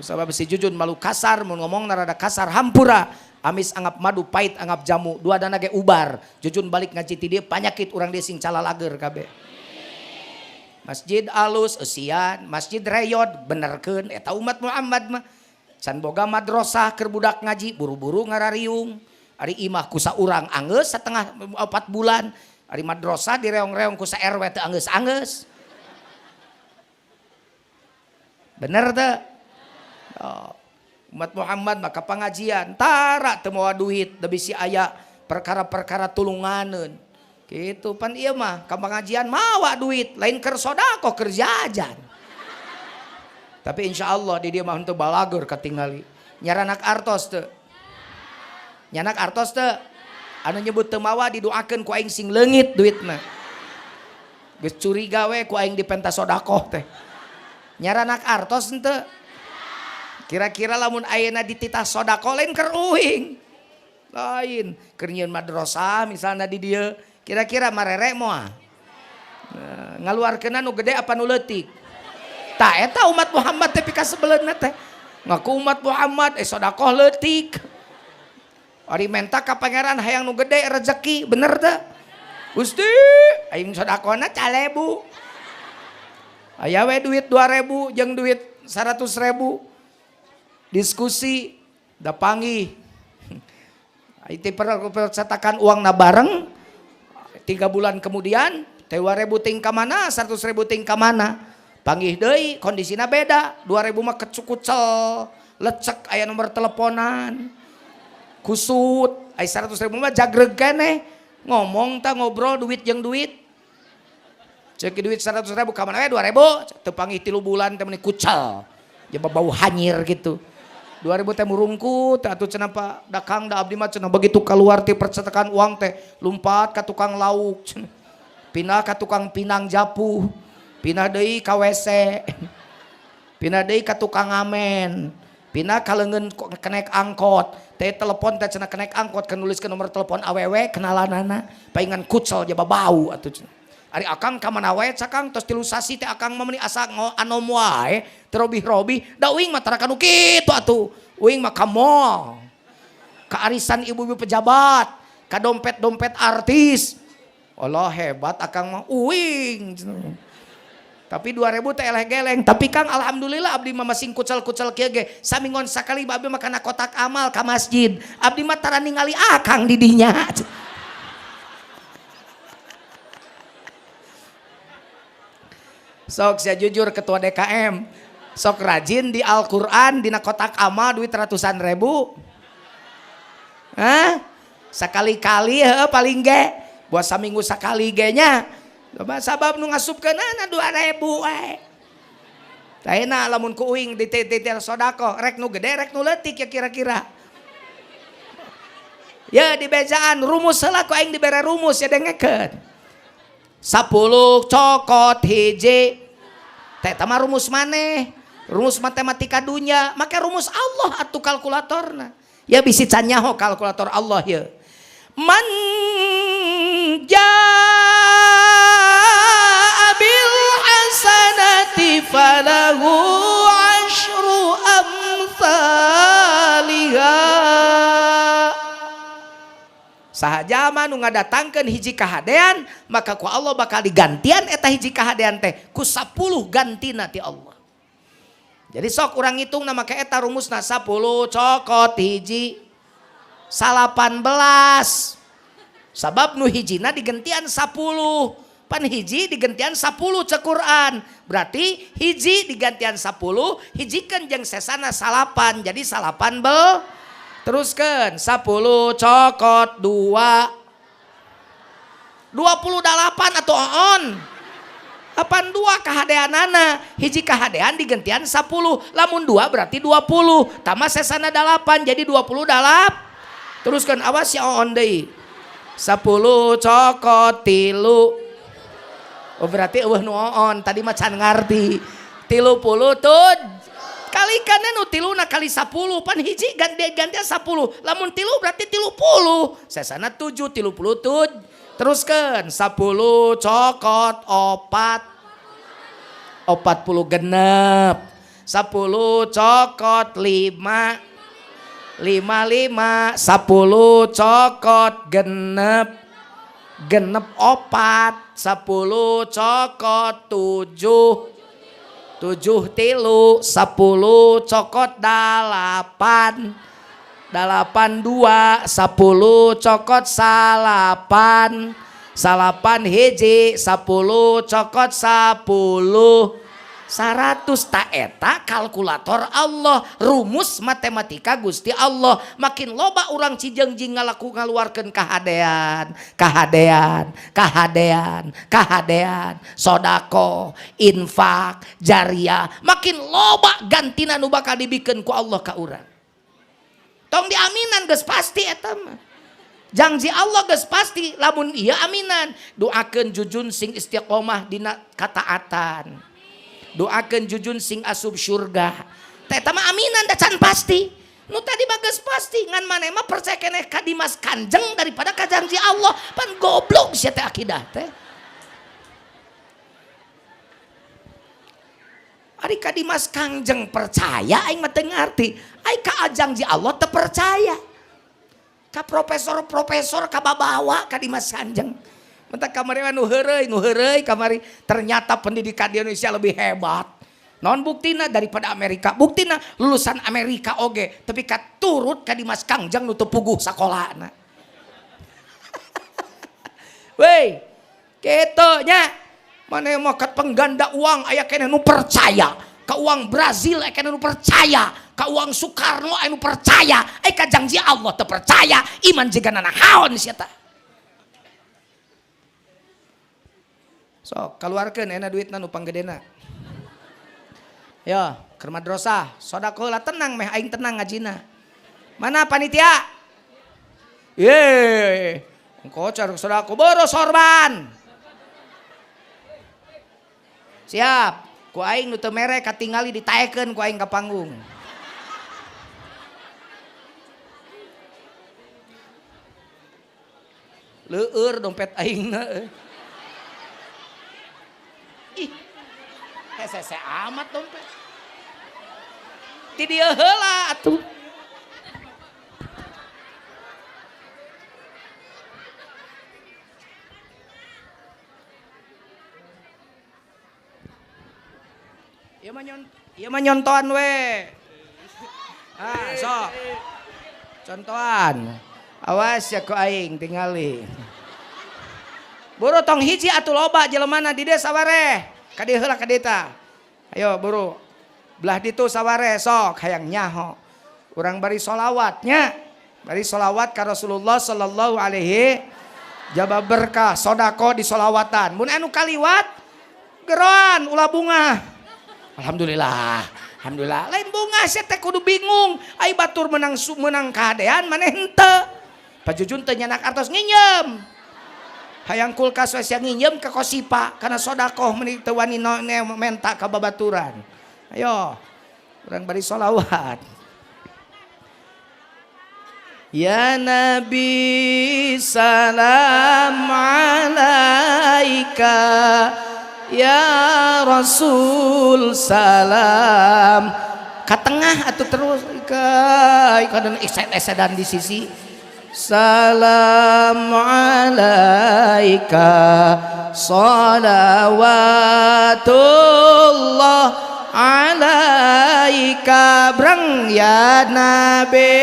Sabab si Jujun makhluk kasar mun ngomongna rada kasar hampura. Amis anggap madu pahit anggap jamu dua dana ge ubar. Jujun balik ngaji ti dieu panyakit urang dieu sing calalager kabeh. Masjid alus eusian, masjid reyod benerkeun eta umat Muhammad mah. Can boga madrasah keur budak ngaji buru-buru ngarariung. Ari imah ku saurang anggeus setengah 4 bulan. Ari madrasah direong-reong ku sa RW teu anggeus-anggeus. Bener teu? Oh. Umat Muhammad maka pengajian tara teu mawa duit da bisi aya perkara-perkara tulunganeun. Kitu pan ieu mah ka pengajian mawa duit lain keur sedekah keur jajan. Tapi insyaallah di dieu mah henteu balager katingali. Nyaranak artos teu? Nyanak artos teu? Anu nyebut teu mawa didoakeun ku aing sing leungit duitna. Geus curiga we ku aing dipenta sedekah teh. Nyaranak artos henteu? Kira-kira lamun ayeuna dititah sedekah lain keur uing. Lain keur nyieun madrasah misalna di dieu, kira-kira marere moal. Nah, ngaluarkeunna nu gede apa nu leutik? Tah eta umat Muhammad teh pikasebeleunna teh. Ngaku umat Muhammad sedekah leutik. Ari menta ka pangeran hayang nu gede rezeki, bener teh? Gusti, aing sedekahna 1000. Aya we duit 2000 jeung duit 100.000. Diskusi da panggih. Itu percetakan uang na bareng 3 bulan kemudian 2000 ting ka mana 100.000 ting ka mana panggih deui kondisina beda 2000 mah kecukucel lecek aya nomor teleponan kusut aya 100.000 mah jagreg keneh ngomong tah ngobrol duit jeung duit cek duit 100.000 ka mana we 2000 teu panggih 3 bulan teh meuni kucel jeung bau hanyir gitu 2000 teh murungkut atuh cenah Pak Dakang da abdi mah cenah begitu keluar ti percetakan uang teh lumpat ka tukang lauk cenah pindah ka tukang pinang japuh pindah deui ka WC pindah deui ka tukang ngamen pindah ka leungeun kenek angkot teh telepon teh cenah kenek angkot kan nuliskeun nomor telepon awewe kenalanana paingan kucel jaba bau atuh cenah. Ari akang ka mana wae cakang tos 3 sasi teh akang mah meuni asa anom wae terobih-robih da uing mah tara kanu kitu atuh uing mah ka mall ka arisan ibu-ibu pejabat ka dompet-dompet artis Allah hebat akang mah uing tapi 2000 teh eleh geleng tapi Kang alhamdulillah abdi mah masing kucel-kucel kieu ge samingon sakali abdi mah kana kotak amal ka masjid abdi mah tara ningali akang di dinya. Sok sia jujur ketua DKM sok rajin di Al-Quran dina kotak amal duit ratusan ribu. Hah? Sekali-kali heuh paling ge buat saminggu sakali ge nya sabab nu ngasupkeunana 2000 we. Taena lamun ku uing dititir sedekah rek nu gede rek nu leutik ya kira-kira. Ya dibejaan rumus heula ku aing dibere rumus ya dengekeun. 10 cokot hiji teh eta mah rumus maneh rumus matematika dunya make rumus Allah atuh kalkulatorna ya bisi can nyaho kalkulator Allah ya man jaa bil hasanati falahu asyru amsalihha. Saha jalma nu ngadatangkeun hiji kahadean maka ku Allah bakal digantian eta hiji kahadean teh ku 10 gantina ti Allah. Jadi sok urang ngitung na make eta rumusna 10 cokot hiji. 18. Sabab nu hijina digentian 10. Pan hiji digentian 10 cek Quran. Berarti hiji digantian 10, hijikeun jeung sesana 8, jadi 18. Teruskeun 10 cokot 2. 28 atau on. 82 kahadeanana, hiji kahadean digentian 10, lamun 2 berarti 20, tambah sesana 8 jadi 28. Teruskan awas ya on deui. 10 cokot 3. Oh berarti eueuh nu on, tadi mah can ngarti. 30 tud kalikan nu 3 na kali 10, pan hiji gantian 10, lamun 3 berarti 30, sesana 7, 30 tud. Teruskan 10 cokot 4, 40 genep. 10 cokot 5, 55. 10 cokot genep, genep 4. 10 cokot 7, 7 3. 10 cokot 8, 8 2. 10 cokot 9, 9 hiji. 10 cokot 10, 100. Ta eta kalkulator Allah, rumus matematika Gusti Allah. Makin loba urang Cijeungjing ngalaku ngaluarkeun kahadean, kahadean, kahadean, kahadean, sodako, infak, jariah, makin loba gantina nu bakal dibikeun ku Allah ka urang. Tong diaminan geus pasti eta mah. Janji Allah geus pasti lamun ieu aminan. Doakeun jujun sing istiqomah dina kataatan. Doakeun jujun sing asup surga. Teh eta mah aminan da can pasti. Nu tadi mah geus pasti ngan maneh mah percaya keneh ka Dimas Kanjeng daripada ka janji Allah. Pan goblok sia teh akidah teh. Ari ka Dimas Kanjeng percaya aing mah teu ngarti. Ai ka janji Allah teu percaya. Ka profesor-profesor kababawa ka Dimas Kanjeng. Mentak kamari mah nu heureuy kamari. Ternyata pendidikan di Indonesia lebih hebat. Non buktina daripada Amerika. Buktina lulusan Amerika oge, tapi katurut ka Dimas Kanjeng nu teu puguh sakolana. Weh, kitu nya. Mana yang makat pengganda uang aya keneh nu percaya, ka uang Brazil aya keneh nu percaya, ka uang Soekarno aya nu percaya, aya ka janji Allah teu percaya, iman jiga nanahaon sia tah. Sok kaluarkeun euna duitna nu panggedena. Yo, keur madrasah, sedekah heula tenang meh aing tenang ngajina. Mana panitia? Ye, engko car sedekah boro sorban. Siap, ku aing nu teu mere katingali ditaekeun ku aing ka panggung. Leueur dompet aingna. Ih. Hese amat dompet. Ti dieu heula atuh. Ieu mah nyontoan we. Ah, sok. Contohan. Awas ya ku aing tingali. Buru tong hiji atuh loba jelemana di dieu sawareh. Ka dieu heula ka dieu tah. Ayo buru. Belah ditu sawareh sok hayang nyaho. Urang bari solawat nya. Bari solawat ka Rasulullah sallallahu alaihi jaba berkah sodako di solawatan. Mun anu kaliwat geroan ulah bunga. Alhamdulillah, alhamdulillah. Lain bunga sia teh kudu bingung. Ai batur menang menang kahadean maneh henteu. Pajujun teu nyanak artos nginjem. Hayang kulkas we sia nginjem ka kosipa kana sodakoh meuni teu wani menta ka babaturan. Ayo, urang bari sholawat. Ya Nabi salam alaika, ya Rasul salam. Ka tengah atuh terus ka dan eset-esedan di sisi. Salam alaika salawatullah alaika breng ya Nabi.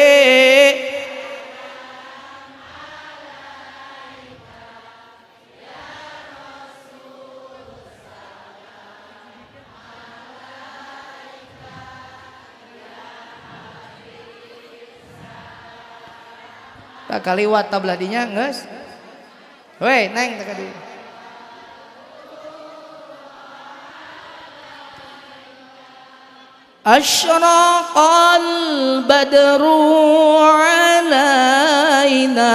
Tak kaliwat tabelah dinya geus. Weh, neng teh ka dieu. Asyraqal badru alaina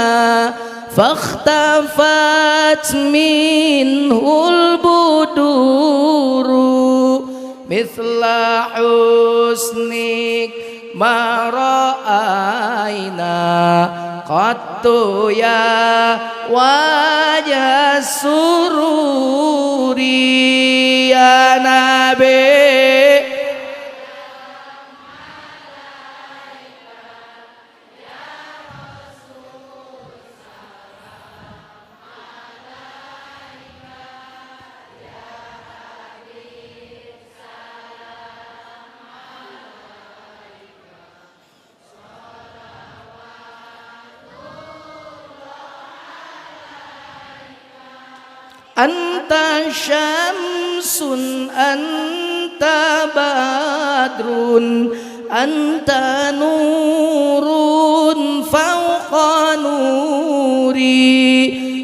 fakhtafat minhul buduru mithla husnik ma ra'aina qattu ya wajah sururi ya nabi. Anta syamsun anta badrun anta nurun fauqa nuri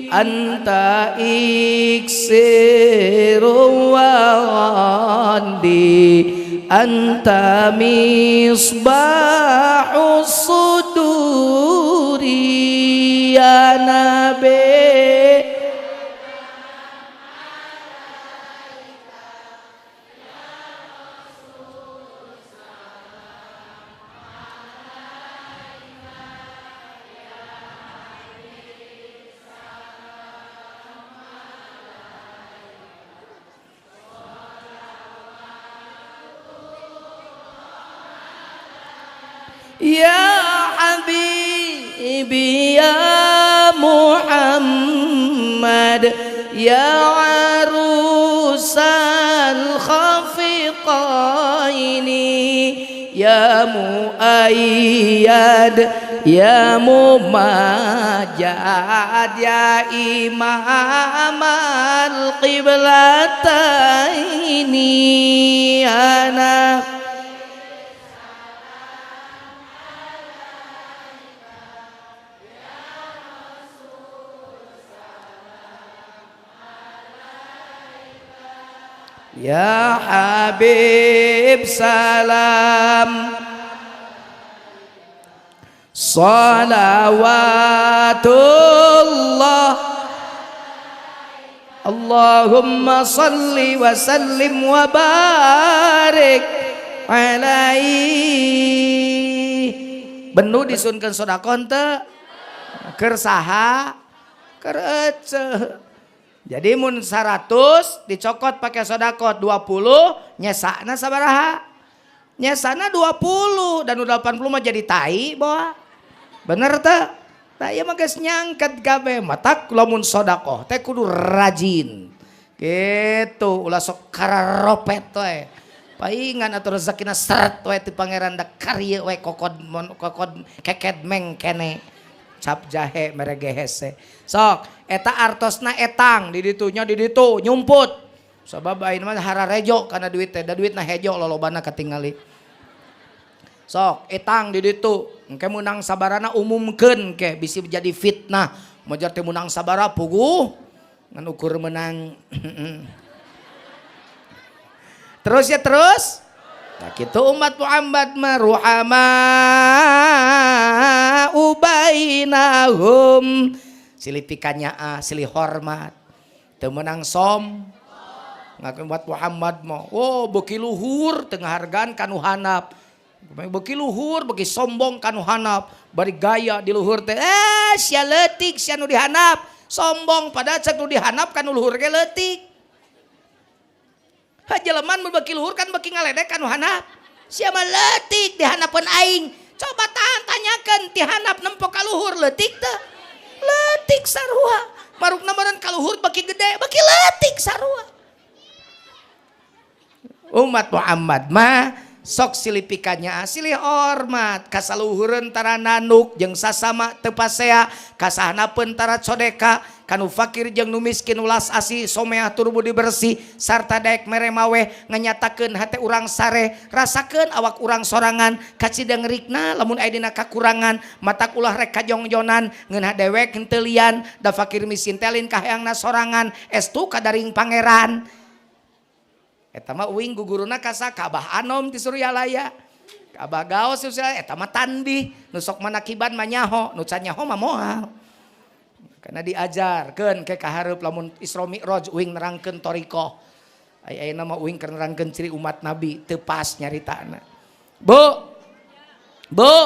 anta iksiru wa ghandi anta misbahus suduri ya nabi. Ya habibi ya Muhammad ya arusal khafiqaini ya muayyad ya mumajad ya imamal qiblataini ya nabi. Ya Habib salam salawatullah Allahumma salli wa sallim wa barik alaihi. Benu disunkeun sedekah teu keur saha keur eceu. Jadi mun 100 dicokot pakai sodako 20 nyesakna sabaraha? Nyesakna 20 dan 80 mah jadi tai boa. Bener teu? Tah ieu mah geus nyangket kabeh. Matak lamun sodako teh kudu rajin. Gitu, ulah sok kararopet we. Paingan atuh rezekina seret we ti pangeran da karye we kokod kokod keked mengkene. Cap jahe merege hese. Sok eta artosna etang di ditunya di ditu nyumput. Sabab ayeuna mah hararejo kana duit teh, da duitna hejo lolobana katingali. Sok etang di ditu, engke meunang sabarana umumkeun ke bisi jadi fitnah. Mojar teh meunang sabara puguh ngan ukur meunang. Terus ya terus. Nah kitu umat Muhammad mah ruhama ubainahum. Silih pikanyaa, silih hormat. Teu meunang som. Ngaku umat Muhammad mah, oh beuki luhur teu ngahargaan ka nu handap. Beuki luhur, beuki sombong ka nu handap, bari gaya di luhur teh, sia leutik sia nu dihandap. Sombong padahal cek nu dihandap ka nu luhur ge leutik. Ha jeleman mun beuki luhur kan beuki ngaledek ka nu handap. Sia mah leutik dihanapeun aing. Coba tahan tanyakeun ti handap nempo ka luhur leutik teu? Leutik sarua. Marukna meureun ka luhur beuki gede, beuki leutik sarua. Umat Muhammad mah Sok silipikanya silih hormat kasaluhureun tara nanduk jeung sasama teu pasea kasahanapeun tara codeka kanu fakir jeung nu miskin ulas asih someah tur budi bersih sarta daek mere maweh nganyatakeun hate urang sare rasakeun awak urang sorangan kacida ngerikna lamun aya dina kakurangan matak ulah rek kajongjonan ngeunah dewek henteu lian da fakir miskin teh lain kaheangna sorangan estu kadaring pangeran. Eta mah uing guguruna ka Abah Anom ti Suryalaya. Ka Abah Gaos ti Suryalaya eta mah tandih nu sok manakiban mah nyaho, nu can nyaho mah moal. Karena diajarkeun ke kahareup lamun Isra Mi'raj uing nerangkeun thariqah. Aya ayeuna mah uing keur nerangkeun ciri umat Nabi teu pas nyaritana. Bu. Bu.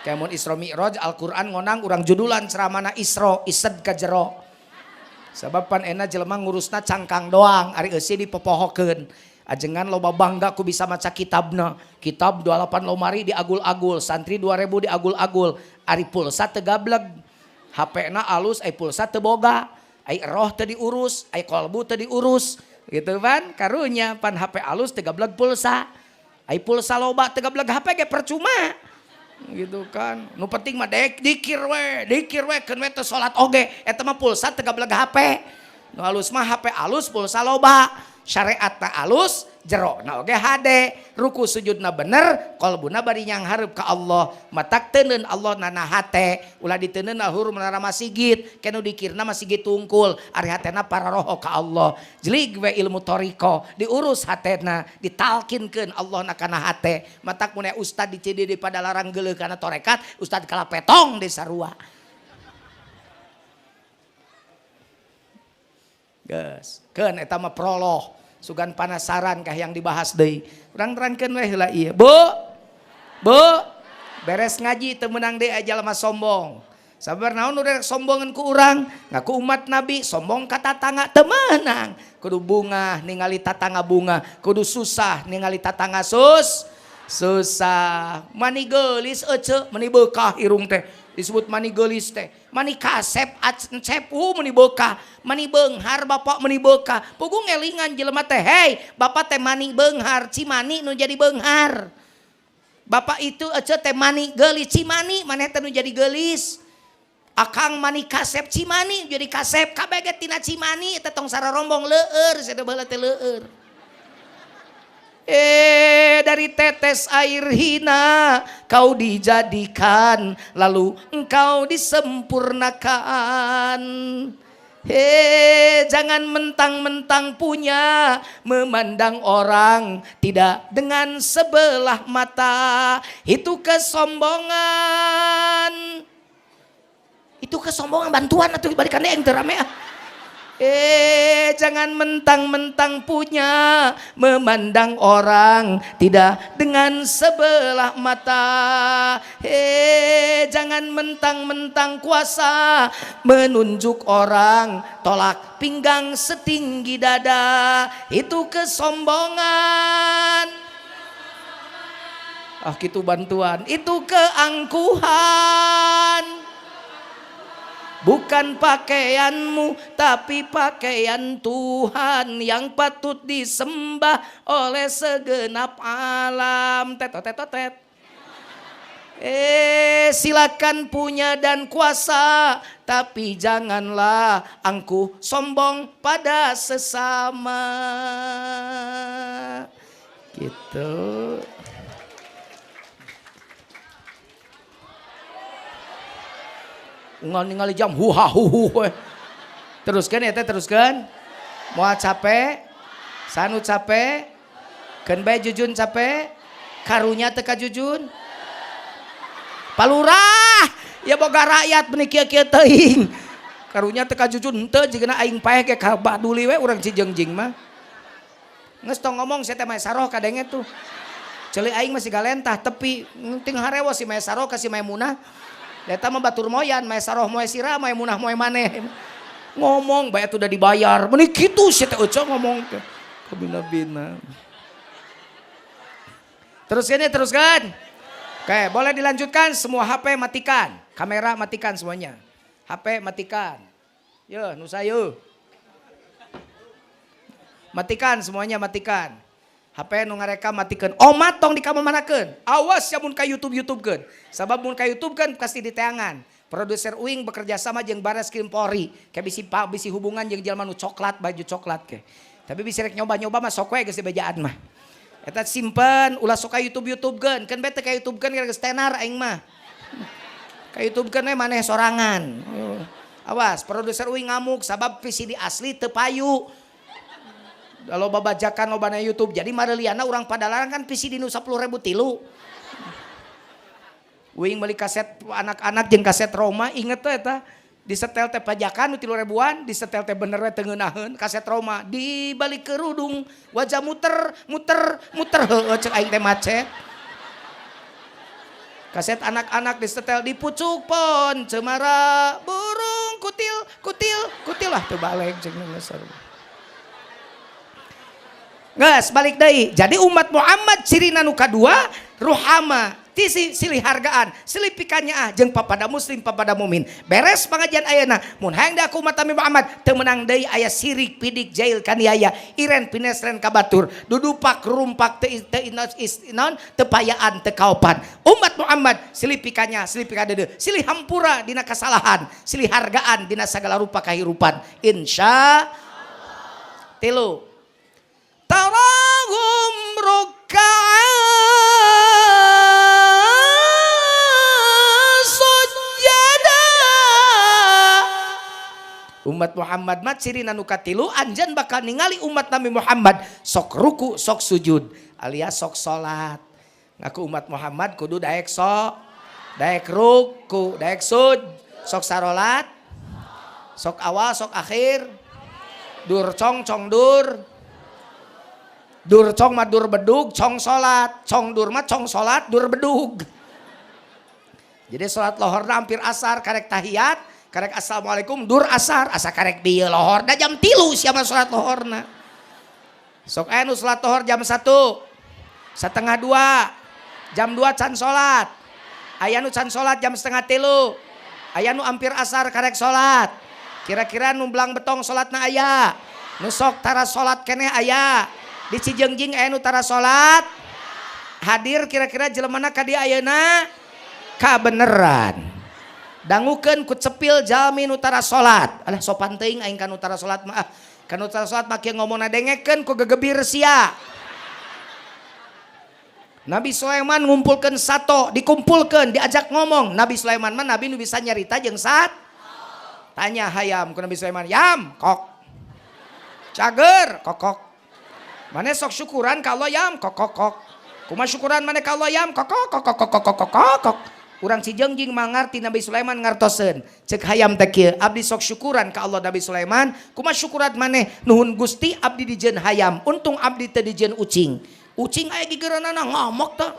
Kayak mun Isra Mi'raj Al-Qur'an ngonang urang judulan ceramana Isra ised ka jero. Sebab pan ena jelema ngurusna cangkang doang, ari eusi dipopohokeun. Ajengan loba bangga ku bisa maca kitabna. Kitab 28 lomari diagul-agul, santri 2000 diagul-agul, ari pulsa teu gableg. HP-na alus, ai pulsa teu boga, ai roh teu diurus, ai kolbu teu diurus. Gitu pan, karunya pan HP alus teu gableg pulsa. Ai pulsa loba teu gableg HP ge percuma. Gitu kan. Nu penting mah dek dikir we keun we teu salat oge eta mah pulsa teu gableg HP. Nu alus mah HP alus pulsa loba, syariatna alus, jerona oge hade, ruku sujudna bener, kolbuna bari nyanghareup ka Allah. Matak teuneun Allah nana hate, ulah diteuneun ahur menara masigit, kenu dikirna masigit tungkul, ari hatena pararoho ka Allah. Jelig we ilmu thariqah, diurus hatena, ditalkinkeun Allah na kana hate. Matak mun aya ustad di CDD pada larang geuleuh kana tarekat, ustad kalapetong di sarua. Geus, keun eta mah prolog. Sugan panasaran kah yang dibahas deui. Urang terangkeun we heula ieu. Bu. Bu. Beres ngaji teu meunang deui jalma sombong. Sabar naon nu rek sombongan ku urang, ngaku umat Nabi sombong ka tatangga teu meunang. Kudu bungah ningali tatangga bunga, kudu susah ningali tatangga susah. Mani geulis eceu, mani beukah irung teh. Disebut mani geulis teh. Mani kasep acep mani beukah, mani beunghar bapak mani beukah. Puguh ngelingan jelema teh, hei, bapak teh mani beunghar, cimani nu jadi beunghar. Bapak itu eceu teh mani geulis, cimani maneh teh nu jadi geulis. Akang mani kasep cimani jadi kasep, kabeh ge tina cimani eta tong sararombong leueur, saeudah baheula teh leueur. Dari tetes air hina kau dijadikan, lalu engkau disempurnakan. Jangan mentang-mentang punya, memandang orang tidak dengan sebelah mata. Itu kesombongan. Itu kesombongan bantuan atau dibalikannya yang terame ah. Jangan mentang-mentang punya, memandang orang tidak dengan sebelah mata. Jangan mentang-mentang kuasa, menunjuk orang, tolak pinggang setinggi dada. Itu kesombongan. Ah, gitu bantuan. Itu keangkuhan. Bukan pakaianmu, tapi pakaian Tuhan yang patut disembah oleh segenap alam. Tetot, tetot, tet. Silakan punya dan kuasa, tapi janganlah angkuh sombong pada sesama. Gitu. Unggal ningali jam huha huhu we. Teruskan ya teh, teruskan. Moal capek, sanu capek, keun bae jujun capek, karunya teu ka jujun. Palurah, ya boga rakyat meuni kieu-kieu teuing. Karunya teu ka jujun henteu jigana aing paeh ge ka baduli we urang Cijeungjing mah. Geus tong ngomong sia teh mah saroh kadenge tuh. Ceuli aing masih galentah tepi ting harewo si Maesaroh ka si Maimunah. Eta mah batur moyan, Maesaroh moe sira, Maimunah moe maneh. Ngomong bae atuh udah dibayar. Meuni kitu sia teh euceu ngomong teh. Kabina-bina. Teruskan ya, teruskan. Oke, boleh dilanjutkan. Semua HP matikan, kamera matikan semuanya. HP matikan. Yo, nusa yo. Matikan semuanya, matikan. HP nu ngareka matikeun. Omat tong dikamamanakeun. Awas ya mun ka YouTube-YouTubekeun. Sabab mun ka YouTube kan pasti diteangan. Produser uing bekerja sama jeung Bareskrim Polri. Ke bisi bisi hubungan jeung jelema nu coklat, baju coklat ke. Tapi bisi rek nyoba-nyoba mah sok we geus dibejaan mah. Eta simpen ulah sok ka YouTube-YouTubekeun. Keun bae teh ka YouTube-keun geus tenar aing mah. Ka YouTube-keun we maneh sorangan. Awas, produser uing ngamuk sabab VCD asli teu payu. Loba bajakan loba na YouTube. Jadi mareliana urang Padalarang kan VCD nu 10.000 tilu. Uing beli kaset anak-anak jeung kaset Roma inget tuh eta disetel teh pajakan nu 3 ribuan, disetel teh bener we teu ngeunaheun kaset Roma di balik kerudung wajah muter muter muter heueuh cek aing teh macet. Kaset anak-anak disetel di pucuk pon cemara burung kutil kutil kutil lah teu balik cek nu seru. Geus balik deui. Jadi umat Muhammad cirina nu kadua ruhama, tisi silih hargaan, silih pikanyaah jeung papada muslim papada mukmin. Beres pengajian ayeuna, mun hayang diaku umat Nabi Muhammad teu meunang deui aya sirik pidik jail kaniaya, iren pinesren ka batur, dudupak rumpak teu teu naon teu payaan teu kaopan. Umat Muhammad silih pikanyaah, silih pikadeudeuh, silih hampura dina kasalahan, silih hargaan dina sagala rupa kahirupan. Insya Allah. Tilu. Tarahum ruk'an sujada. Umat Muhammad mah cirina nu katilu anjeun bakal ningali umat Nabi Muhammad sok ruku sok sujud alias sok salat. Ngaku umat Muhammad kudu daek sok, daek ruku, daek sud, sok sarolat, sok awal sok akhir, dur cong cong dur. Dur cong mah dur bedug, cong salat, cong dur mah cong salat, dur bedug. Jadi salat lohorna hampir asar, karek tahiyat, karek assalamualaikum, dur asar, asa karek bieu lohorna jam 3 siapa salat lohorna. Sok aya nu salat lohor jam 1, setengah 2, jam 2 can salat. Aya nu can salat jam setengah 3, aya nu hampir asar karek salat. Kira-kira nu belang betong salatna aya, nu sok tara salat keneh aya. Di Cijengjing aya nu tara salat hadir kira-kira jelemana ka dieu ayeuna kabeneran. Dangukeun ku cepil jalmi nu tara salat. Alah sopan teuing aing ka nu tara salat mah. Ka nu tara salat mah kieu ngomongna dengekeun ku gegebir sia. Nabi Sulaiman ngumpulkeun sato, dikumpulkeun, diajak ngomong. Nabi Sulaiman mah nabi nu bisa nyarita jeung sat. Tanya hayam ku Nabi Sulaiman, "Yam, kok. Cager, kokok. Mane sok syukuran ka Allah yam, kok kok kok. Kumaha syukuran mane ka Allah yam, kok kok kok kok kok kok kok kok." Urang Cijengjing mangarti Nabi Sulaiman ngartoseun. Cek hayam teh kieu, abdi sok syukuran ka Allah Nabi Sulaiman, kumaha syukuran maneh? Nuhun Gusti abdi dijieun hayam, untung abdi teu dijieun ucing. Ucing aya gigireunana ngamuk teh.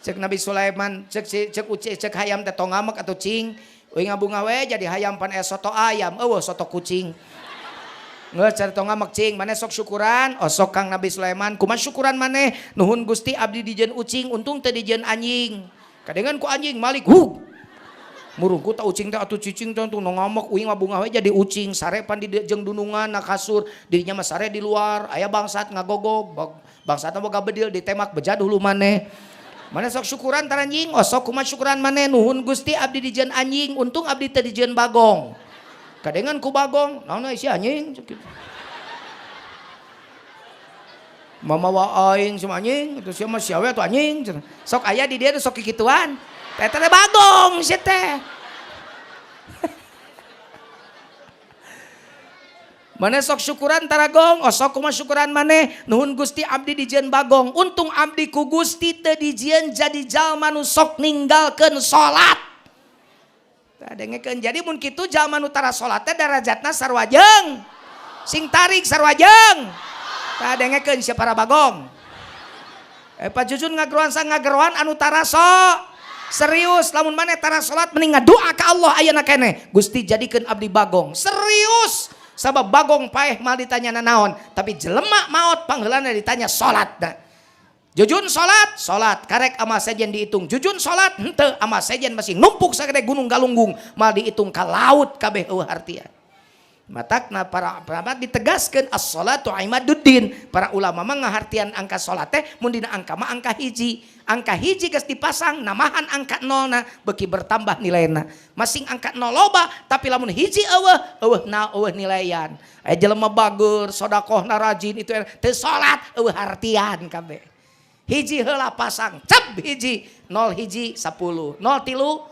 Cek Nabi Sulaiman, cek cek ucing, cek hayam teh tong ngamuk atuh cing. Uing ngabunga we jadi hayam pan aya soto ayam, eueuh soto kucing. Nggak cari tong ngamek cing, maneh sok syukuran, oh sok Kang Nabi Sulaiman, kumaha syukuran maneh? Nuhun Gusti abdi dijieun ucing, untung teu dijieun anjing. Kadengan ku anjing malik hug. Murungku ta ucing teh atuh cicing teh nu ngamek uing mah bungah we jadi ucing, sare pan di jeung dunungan na kasur, dirinya mah sare di luar, aya bangsat ngagogog, bangsatna boga bedil ditemak bejad hulu maneh. Maneh sok syukuran tar anjing, oh sok kumaha syukuran maneh? Nuhun Gusti abdi dijieun anjing, untung abdi teu dijieun bagong. Kadengan ku bagong, naon si anjing? Mama wa aing si anjing, itu sia mah sia we atuh anjing. Sok aya di dieu sok kikituan. Teh teh bagong sia teh. Maneh sok syukuran taragong, oh sok kumaha syukuran maneh? Nuhun Gusti abdi dijieun bagong, untung abdi ku Gusti teu dijieun jadi jalma nu sok ninggalkeun salat. Dengekeun jadi mun kitu jalma nu tara salat teh darajatna sarua jeung sing tarik sarua jeung. Tah dengekeun sia para bagong. Pak Jujun ngageroan sa ngageroan anu tara sok. Serius lamun maneh tara salat mending ngadoa ka Allah ayeuna keneh. Gusti jadikeun abdi bagong. Serius. Sabab bagong paeh mal ditanya nanaon, tapi jelema maot pangheulana ditanya salatna. Jujun salat, salat karek amal sejen dihitung. Jujun salat henteu amal sejen masih numpuk sagede gunung galunggung, mal dihitung ka laut kabeh eueuh artian. Matakna para ulama ditegaskan as-salatu imaduddin. Para ulama mah ngahartian angka salat teh mun dina angka mah angka hiji. Angka hiji geus dipasang namahan angka nolna beuki bertambah nilaina. Masing angka nol loba tapi lamun hiji eueuh eueuh na eueuh nilaian. Aya jelema bager sedekahna rajin itu teu salat eueuh hartian kabeh. Hiji heula pasang cep hiji 0 hiji 10 0 tilu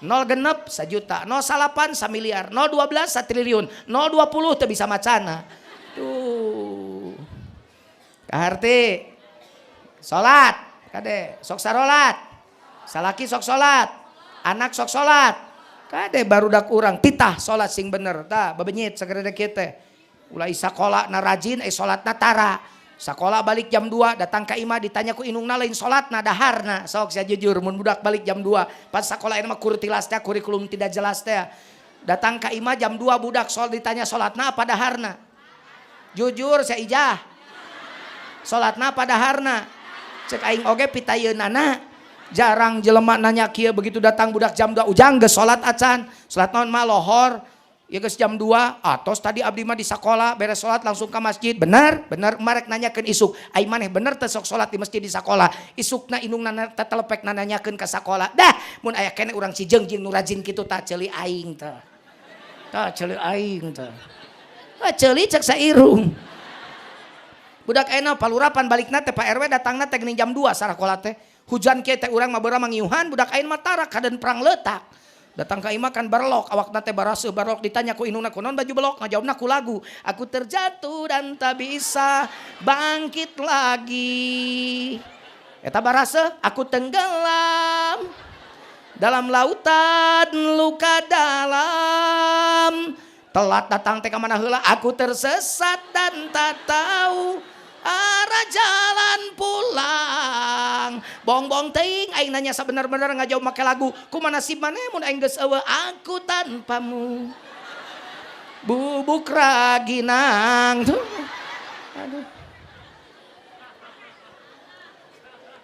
0 genep 1 juta, 0 salapan 1 miliar, 0 12 1 triliun, 0 20 teu bisa macana. Tuh. Kaharti. Salat, kade sok sarolat. Salaki sok salat, anak sok salat. Kade barudak urang titah salat sing bener tah bebenyit sagerede kieu teh. Ulah sakola na rajin salatna tara. Sakola balik jam 2 datang ka imah ditanya ku indungna lain salatna daharna. Sok sia jujur mun budak balik jam 2 pas sakola ini mah kurtilas teh kurikulum tidak jelas teh. Datang ka imah jam 2 budak sol ditanya salatna apa daharna. Jujur sia ijah. Salatna apa daharna. Cek aing oge pitayeunana. Jarang jelema nanya kieu begitu datang budak jam 2 ujang geus salat acan. Salat naon mah lohor. Ya geus jam 2, atos tadi abdi mah di sakola beres salat langsung ke masjid. Bener, bener marek nanyakeun isuk. Ai maneh bener teh sok salat di masjid di sakola. Isukna indungna tetelepek nanyakeun ka sakola. Dah, mun aya keneh urang Cijeung jeung nu rajin kitu tah ceuli aing tah. Tah ceuli aing tah. Tah ceuli cek sairung. Budak ayeuna palurapan balikna teh Pak RW datangna teh geuning jam 2 sarakola teh. Hujan kieu teh urang mah beurang mangiuhan budak ayeuna mah tarak kaden perang leutak. Datang ka imah kan barelok, awakna teh baraseuh barelok ditanya ku indungna kunaon baju belok, ngajawabna ku lagu. Aku terjatuh dan tak bisa bangkit lagi. Eta baraseuh, aku tenggelam dalam lautan luka dalam. Telat datang teh ka mana heula, aku tersesat dan tak tahu arah jalan pulang. Bongbong teuing aing nanya sabener-bener ngajawab make lagu. Kumaha nasib maneh mun aing geus eueuh aku tanpamu. Bubuk raginang. Tuh. Aduh.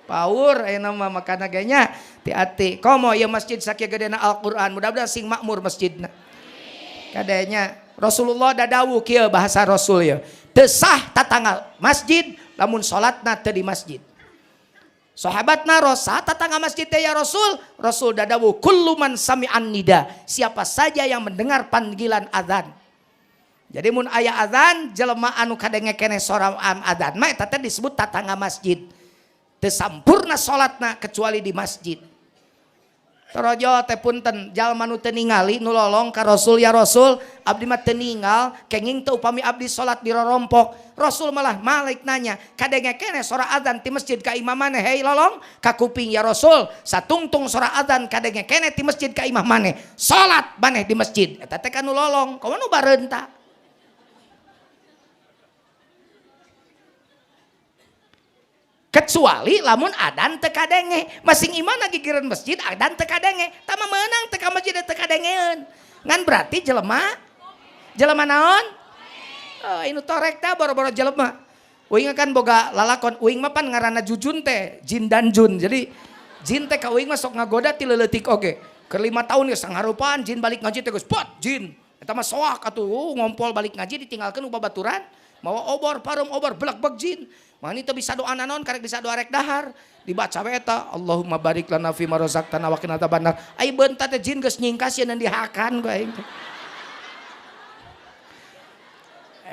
Paur ayeuna mah makana ge nya hati-hati. Komo ieu masjid sakieu gedena Al-Qur'an, mudah-mudahan sing makmur masjidna. Kadenya Rasulullah dadawuh kieu bahasa Rasul ieu. Teu sah tatangga masjid lamun salatna teu di masjid. Sahabatna rosa tatangga masjid teh ya Rasul. Rasul dadawuh kullu man sami'an nida. Siapa saja yang mendengar panggilan azan. Jadi mun aya azan jelema anu kadenge keneh sora azan mah eta teh disebut tatangga masjid. Teu sampurna salatna kecuali di masjid. Torojo teh punten jalma nu teu ningali nu lolong ka Rasul ya Rasul abdi mah teu ninggal kenging teu upami abdi salat di rorompok. Rasul malah malik nanya kadenge keneh sora azan ti masjid ka imah maneh hei lolong ka kuping ya Rasul satungtung sora azan kadenge keneh ti masjid ka imah maneh salat maneh di masjid eta teh ka nu lolong komo nu bareunta. Kecuali lamun adan teu kadenge masing imah gigireun masjid adan teu kadenge tah mah meunang teu ka masjid teu kadengeun ngan berarti jelema jelema naon oh inu torek teh boro-boro jelema uing kan boga lalakon uing mah pan ngaranna Jujun teh jin dan jun jadi jin teh ka uing mah sok ngagoda ti leuletik oge keur 5 tahun geus sanghareupan jin balik ngaji teh geus pot jin eta mah soak atuh ngompol balik ngaji ditinggalkeun ku babaturan mawa obor parum obor belak-bek jin. Mani teu bisa doa naon karek bisa doa rek dahar dibaca we eta Allahumma barik lana fi ma razaqtana wa qina adzabannar. Ai beunta teh jin geus nyingkas yeun dihakan ku aing teh.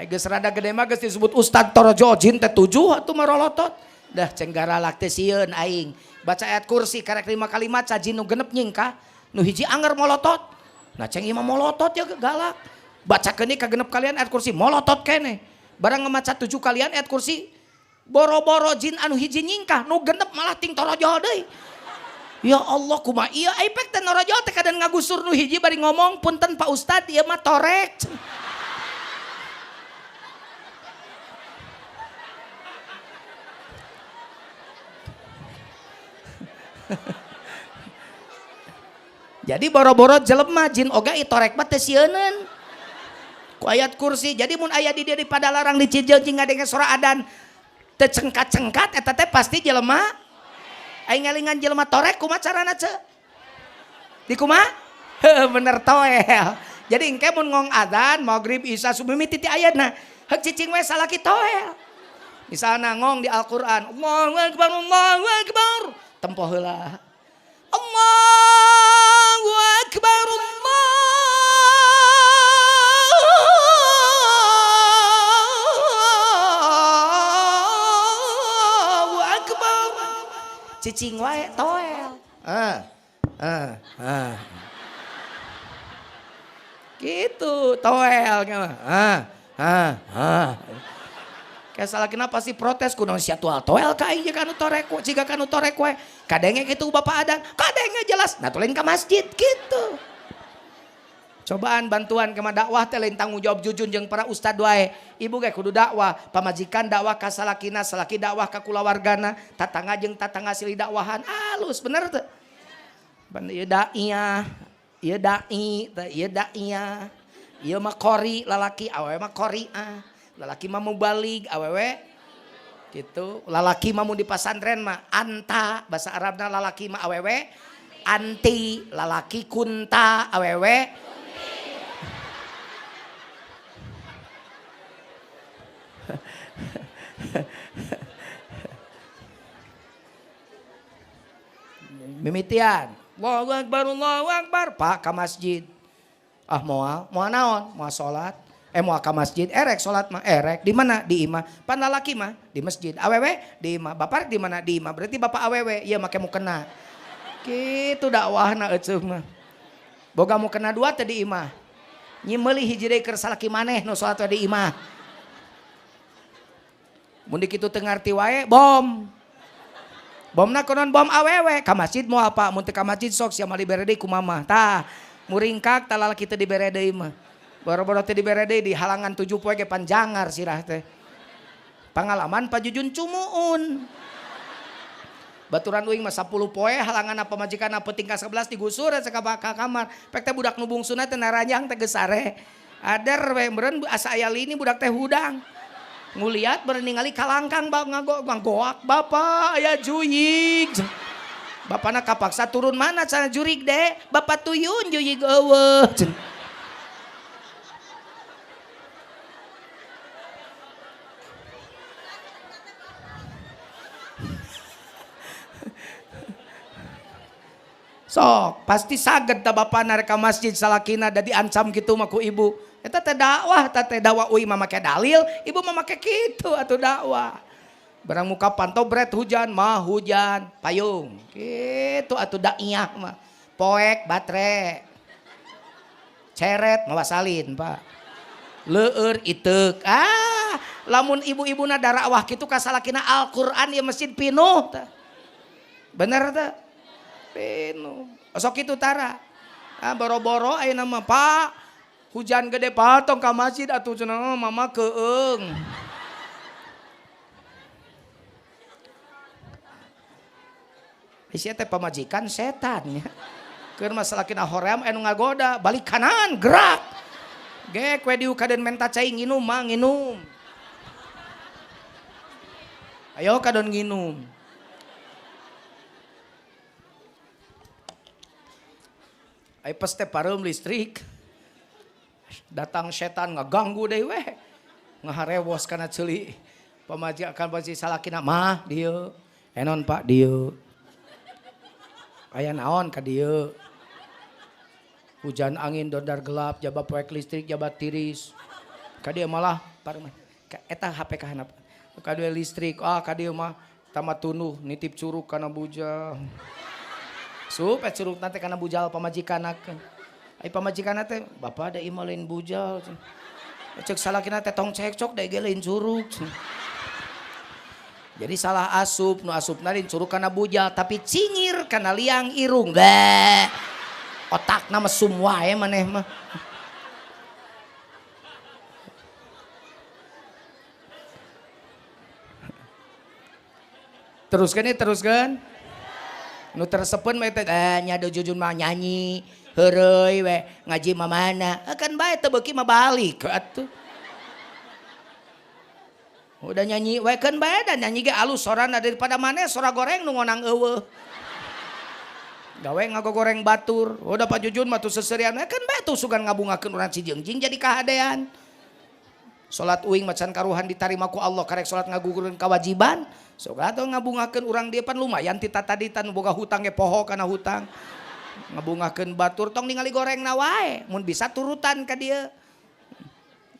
Geus rada gede mah geus disebut ustad torojo jin teh 7 atuh marolotot. Dah cenggaralak teh sieun aing. Baca ayat kursi karek 5 kali maca jin nu genep nyingkah nu hiji anger molotot. Nah ceng ieu mah molotot ya galak. Bacakeun ka genep kalian ayat kursi molotot keneh. Barang ngemaca 7 kalian ayat kursi boro-boro jin anu hiji nyingkah nu genep malah ting torojol deui. Ya Allah kumaha ieu ai pek teh norojol teh kadan ngagusur nu hiji bari ngomong punten Pak Ustad ieu mah torek. Jadi boro-boro jelema jin oge torek mah teh sieuneun. Ku ayat kursi jadi mun aya di dieu di Padalarang di Cijeung jeung ngadenge sora adan teu cengkat-cengkat eta teh pasti jelema. Aing ngalingan jelema torek kumaha carana ceu? Di kumaha? Heuh bener toel. Jadi engke mun ngong adzan maghrib isya subuh mimiti ti ayatna. Heuk cicing we salaki toel. Misalna ngong di Al-Qur'an, Allahu akbar Allahu akbar. Tempo heula. Allahu akbar Allahu akbar. Cicing wae toel. Gitu toel. Kayak salakina pasti protes kunaon sia toel toel ka aing jeung kanu torek jiga kanu torek we. Kadenge kitu bapak adan, kadenge jelas. Nah lain ka masjid gitu. Cobaan bantuan kema dakwah teh lain tanggung jawab jujun jeung para ustad wae. Ibu ge kudu dakwah, pamajikan dakwah ka salakina, salaki dakwah ka kulawargana, tatangga jeung tatangga silih dakwahan. Alus bener teu? Ban ieu daiyah, ieu dai, teh ieu daiyah. Ieu mah qori lalaki, awewe mah qoriah. Lalaki mah mubalig, awewe gitu. Lalaki mah mun di pasantren mah anta, bahasa Arabna lalaki mah awewe anti, lalaki kunta, awewe. Mimitian, Allahu akbar, Allahu akbar, Pak ka masjid. Ah moal, moal naon? Moal salat. Moal ka masjid, erek salat mah, erek. Di mana? Di imah. Pan lalaki mah di masjid. Awewe di imah. Bapak di mana? Di imah. Berarti bapak awewe, ieu make mukena. Kitu dakwahna eueuh mah. Boga mukena dua teh di imah. Nyi meuli hiji deui keur salaki maneh nu salat di imah. Mun dikitu teu ngarti wae, bom. Bomna konon bom awewe, ka masjid moal apa? Mun teu ka masjid sok sia mah dibere deui ku mamah. Tah, muringkak tah lalaki teu dibere deui mah. Boro-boro teu dibere deui di halangan 7 poe ge panjangar sirah teh. Pangalaman pajujun cumuun. Baturan uing mah 10 poe halangan pamajikan peuting ka 11 digusur ka kamar. Pek teh budak nu bungsuna teh naranjang teh geus sare. Ader we meureun asa aya lini budak teh hudang. Nguliat beureun ningali kalangkang ngagoak bapak aya juyig. Bapana kapaksa turun mana sana jurig deh. Bapak tuyun juyig eueuh. Sok pasti saged ta bapana rek ka masjid salakina da diancam kitu mah ku ibu. Eta teh dakwah, eta teh dakwah uing mah make dalil, ibu mah make kitu atuh dakwah. Barang muka pantau bret hujan, mah hujan, payung. Kitu atuh daiyah mah. Poek batre. Ceret mawa salin, Pak. Leueur iteuk. Ah, lamun ibu-ibuna dakwah kitu ka salakina Al-Qur'an ieu masjid pinuh tah. Bener teh? Pinuh. Sok kitu tara. Ah boro-boro ayeuna mah, Pak. Hujan gede patong ka masjid atuh cenah mama keung. Sia teh pamajikan setan ya. Keur masalah kina hoream anu ngagoda, balik kanan gerak. Gek we diukadeun menta cai nginum mah nginum. Ayo kadon nginum. Ai pes teh pareum listrik. Datang setan ngaganggu deui we. Ngaharewos kana ceuli. Pamajikan pasti salakina mah dieu. Enon Pak dieu. Aya naon ka dieu. Hujan angin dodar gelap jaba poek listrik jaba tiris. Ka dieu malah pareuman. Eta HP ka handap. Ka dieu listrik, ah ka dieu mah tamat tunuh nitip curug kana bujal. Sup eta curug teh kana bujal pamajikanna. Ai pamajikanna teh bapak da imah lain bujal. Cek salakina teh tong cekcok da ge lain curug. Jadi salah asup, nu asupna lain curug kana bujal tapi cingir kana liang irung. Beh. Otakna mesum wae maneh mah. Teruskan ya, teruskan. Nu tersepeun mah teh nya da jujun mah nyanyi. Heureuy we ngaji mah mana kan bae teu beuki mah balik atuh. Udah nyanyi we kan bae da nyanyi ge alus sorana daripada maneh sora goreng nu ngonang eueuh. Gawe ngagogoreng batur. Oh da Pak Jujun mah tuh seserian kan bae tuh sugan ngabungakeun urang Cijeungjing jadi kahadean. Salat uing macan karuhan ditarima ku Allah karek salat ngagugurkeun kewajiban. Sok atuh ngabungakeun urang dieu pan lumayan ti tatadi tan boga hutang ge poho kana hutang. Ngabungakeun batur tong ningali gorengna wae, mun bisa turutan ka dieu.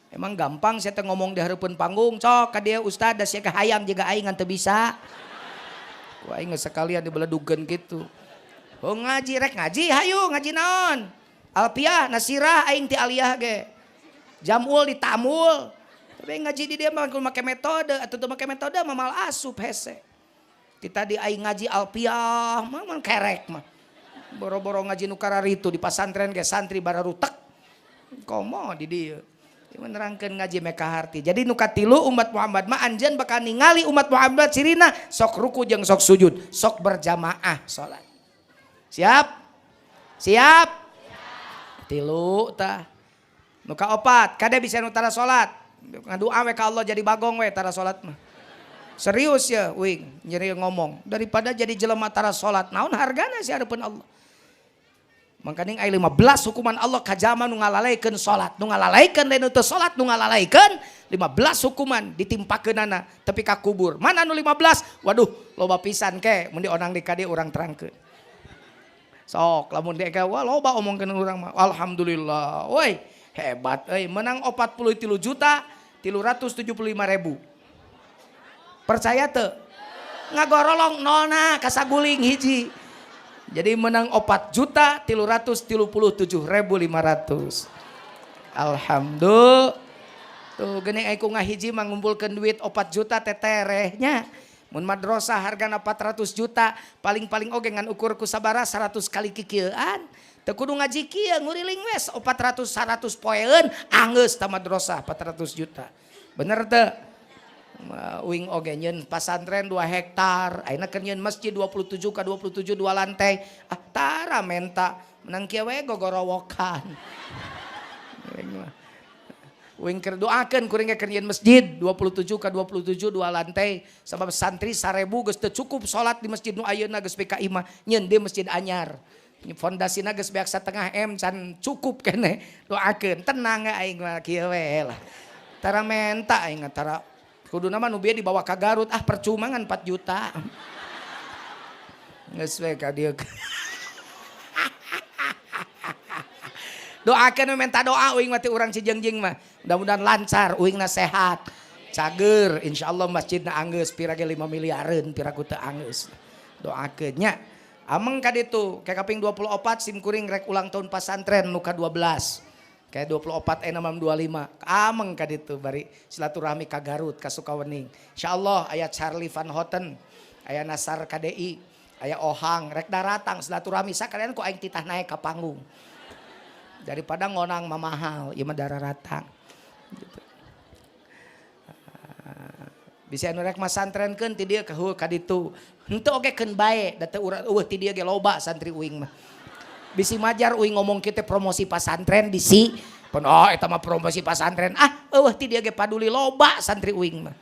Emang gampang saya teh ngomong di hareupeun panggung, sok ka dieu ustad da sia hayang jiga aing ngan teu bisa. Ku aing geus sekalian dibeledugeun kitu. Oh ngaji rek ngaji hayu ngaji naon? Alpiah nasirah aing ti aliyah ge. Jamul ditamul. Tapi ngaji di dia mah kudu make metode atuh teu make metode mah mal asup hese. Ti tadi aing ngaji alpiah mah mun kerek mah. Boro-boro ngaji nu kararitu di pasantren ge santri bararutek. Komo di dieu. Menerangkan ngaji meka harti. Jadi nu katilu umat Muhammad mah anjeun bakal ningali umat Muhammad cirina sok ruku jeung sok sujud, sok berjamaah salat. Siap? Siap? Tilu tah. Nu kaopat, kade bisa nu tara salat. Ngadoa we ka Allah jadi bagong we tara salat mah. Serius ya uing nyeri ngomong daripada jadi jelema tara salat naon hargana si hareupeun Allah. Mangkaning aya 15 hukuman Allah ka jalma nu ngalalaikeun salat, nu ngalalaikeun lain teu salat nu ngalalaikeun 15 hukuman ditimpakeunana tepi ka kubur. Mana nu 15? Waduh, loba pisan ke mun dionang di ka dieu urang terangkeun. Sok lamun dieu wah loba omongkeun urang mah. Alhamdulillah. Woi, hebat euy menang 43.375.000. Percaya teu? Ngagorolong nolna kasaguling hiji. Jadi menang 4.337.500. Alhamdulillah. Tuh geuning ku ngahiji mah ngumpulkeun duit 4 juta tetereh nya. Mun madrasah hargana 400 juta, paling-paling oge ngan ukur ku sabaraha 100 kali kikieuan. Teu kudu ngaji kieu nguriling wes 400 100 poeun anggeus ta madrasah 400 juta. Bener teu? Uing oge nyeun pasantren 2 hektar, ayeuna keur nyeun masjid 27 ka 27 2 lantai. Ah tara menta, menang kieu we gogorowokan. Uing keur doakeun kuring ge keur nyeun masjid 27 ka 27 2 lantai sabab santri 1000 geus teu cukup salat di masjid nu ayeuna geus PKI mah nyeun di masjid anyar. Fondasina geus beak 1,5 M can cukup keneh. Doakeun tenang aing mah kieu we lah. Tara menta aing tara kuduna mah nu bieu dibawa ka Garut ah percuma ngan 4 juta. Geus we ka dieu. Doakeun minta doa uing mah ti urang Cijeungjing mah. Mudah-mudahan lancar, uingna sehat. Cager, insyaallah masjidna anggeus pira ge 5 miliareun pira ku teu anggeus. Doakeun nya. Ameng ka ditu, ke kaping 24 sim kuring rek ulang tahun pasantren nu ka 12. Kayak 24 enam 25. Ameng ka ditu bari silaturahmi ka Garut ka Sukawening. Insyaallah aya Charlie Van Houten, aya Nasar KDI, aya Ohang rek daratang silaturahmi sakalian ku aing titah naik ka panggung. Daripada ngonang mah mahal, ieu mah dararatang. Gitu. Bisa anu rek masantrenkeun ti dieu ka heueuh ka ditu. Henteu oge keun bae, da teu urang eueuh ti dieu ge loba santri uing mah. Bisi majar uing ngomong kitu promosi pasantren bisi. Pon oh eta mah promosi pasantren. Ah eueuh ti dieu ge paduli loba santri uing mah.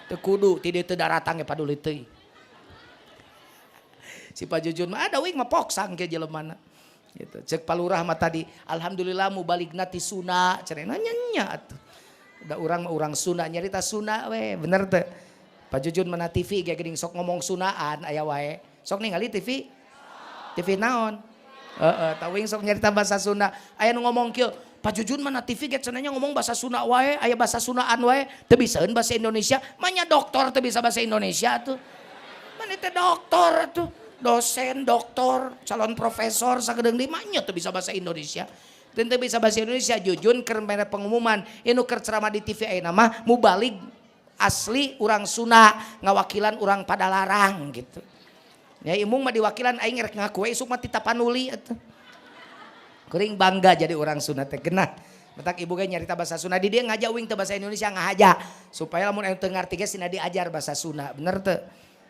Teu kudu ti dieu teu daratang ge paduli teuing. Si Pak Jujun mah ada uing mah poksang ke jelemana. Gitu. Cek palurah mah tadi alhamdulillah mubaligna ti Sunda cenah nya atuh. Da urang mah urang Sunda nyarita Sunda we bener teu. Pak Jujun mana TV ge geuning sok ngomong Sundaan aya wae. Sok ningali TV? TV naon? Heeh, tah uing sok nyarita bahasa Sunda. Aya nu ngomong kieu, Pak Jujun mana TV ge cenah nya ngomong bahasa Sunda wae, aya bahasa Sundaan wae, teu bisaeun bahasa Indonesia. Manya doktor teu bisa bahasa Indonesia atuh. Mana teh doktor atuh. Dosen, doktor, calon profesor sagedeung di mah nya teu bisa bahasa Indonesia. Teu bisa bahasa Indonesia Jujun keur mere pengumuman, ieu nu keur ceramah di TV ayeuna mah mubalig asli urang Sunda ngawakilan urang Padalarang gitu. Ya imung mah diwakilan aing rek ngaku we isuk mah ti Tapanuli atuh. Kuring bangga jadi urang Sunda teh genah. Matak ibu ge nyarita bahasa Sunda di dieu ngaja uing teu bahasa Indonesia ngahaja supaya lamun anu teu ngarti ge sina diajar bahasa Sunda. Bener teu?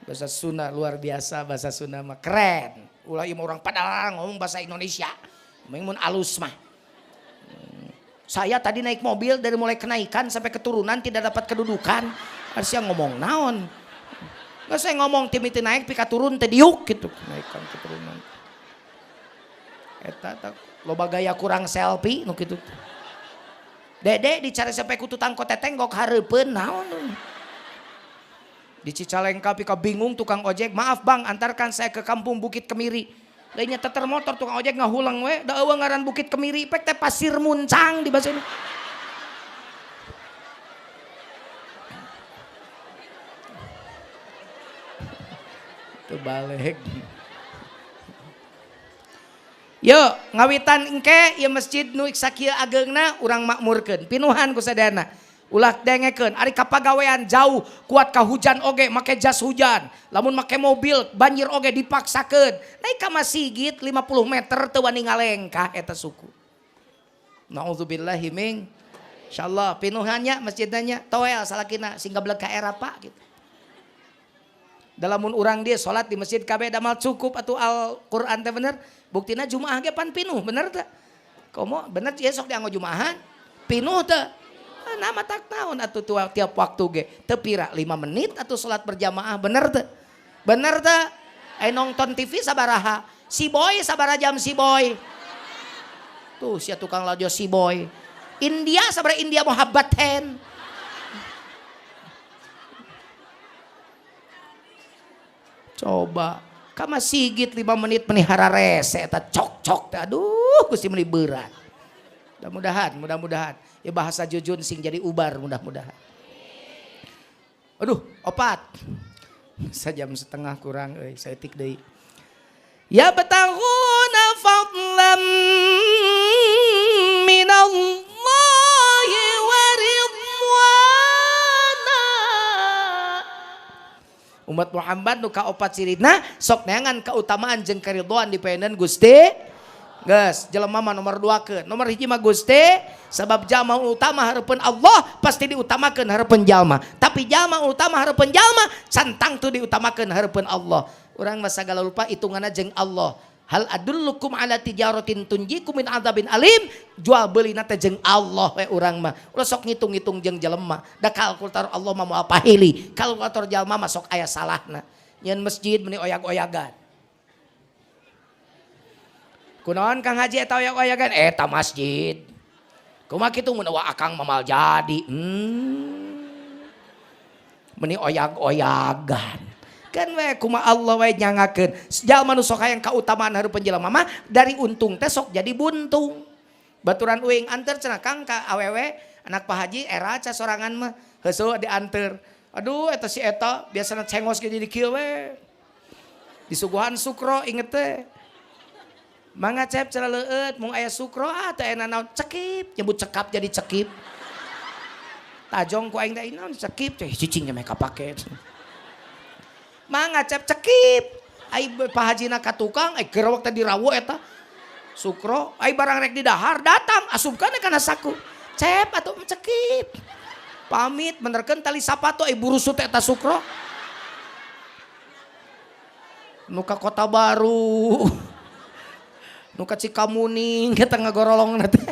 Bahasa Sunda luar biasa, bahasa Sunda mah keren. Ulah ieu mah urang Padalarang ngomong bahasa Indonesia. Mending mun alus mah. Saya tadi naik mobil dari mulai kenaikan sampai keturunan tidak dapat kedudukan. Harusnya ngomong naon. Nggak saya ngomong tim itu naik pika turun teh diuk gitu. Kenaikan keturunan. Eta loba gaya kurang selfie nu kitu. Dede dicari sampai ku tukang kotetenggok hareupeun naon. Di Cicalengka pika bingung tukang ojek, maaf bang antarkan saya ke kampung Bukit Kemiri. Lainnya teter motor tukang ojek ngahulang we, da eueuh ngaran Bukit Kemiri pek teh pasir muncang di bahasa ini. Terbalik. Yo ngawitan engke ieu masjid nu sakieu ageungna urang makmurkeun, pinuhan ku sadayana. Ulah dengekeun ari kapagawean jauh kuat ka hujan oge make jas hujan, lamun make mobil banjir oge dipaksakeun. Naik ka masjid 50 meter teu wani ngalengkah eta suku. Nauzubillahi min insyaallah pinuhannya masjidna nya toel salakina sing gableg ka era pak gitu. Dalamun urang dia salat di masjid kabeh damal cukup atuh Al-Qur'an teh bener. Buktina Jumaah ge pan pinuh bener teh. Komo bener ieu sok dianggo Jumaahan pinuh teh. Nama tak naon atuh tiap waktu ge teu pira 5 menit atuh salat berjamaah bener teu? Bener teu? Ai nonton TV sabaraha? Si boy sabaraha jam si boy? Tuh sia tukang lajo si boy. India sabaraha India muhabbaten. Coba ka masigit 5 menit menihara rese eta cok-cok teh aduh Gusti meuni berat. Mudah-mudahan, mudah-mudahan ya bahasa jujun sing jadi ubar mudah-mudahan. Aduh, opat. Sajam setengah kurang euy, saeutik deui. Ya bataghuna fadlan minallahi wa ridwana. Umat Muhammad nu kaopat cirina sok neangan kautamaan jeung karidhoan dipaenan Gusti. Geus, jelema mah nomor 2 keun. Nomor 1 mah Gusti, sabab jalma utama hareupeun Allah pasti diutamakeun hareupeun jalma. Tapi jalma utama hareupeun jalma can tangtu diutamakeun hareupeun Allah. Urang mah sagala lupa hitunganna jeung Allah. Hal adullukum ala tijaratin tunjikum min adzabin alim, jual beulina teh jeung Allah we urang mah. Ulah sok ngitung-ngitung jeung jelema. Da kalkulator Allah mah moal pahili, kalkulator jalma mah sok aya salahna. Nyeun masjid meuni oyag-oyagan. Kunaon Kang Haji eta oyag-oyagan? Eta masjid. Kumaha kitu mun eueuh akang mah mal jadi. Meuni oyag-oyagan. Kan we kumaha Allah we nyangakeun. Jalma nu sok hayang kautamaan hareupeun jelema mah dari untung teh sok jadi buntung. Baturan uing anter cenah Kang ka awewe anak Pak Haji era ca sorangan mah heueuh dianter. Aduh eta si eta biasana cengos ge jadi kieu we. Disuguhan sukro inget teh. Mangga cep cara leueut mung aya sukro ah teu aya naon cekip nyebut cekap jadi cekip. Tajong ku aing teh naon cekip teh cicing nya meh kapake. Mangga cep cekip. Ai Pak Hajina ka tukang ai gerewek teh dirawu eta. Sukro ai barang rek didahar datang asupkeun kana saku. Cep atuh cekip. Pamit benerkeun tali sapatu ai burusut eta sukro. Nu ka Kota Baru. Nu ka Cikamuning eta ngagorolongna teh.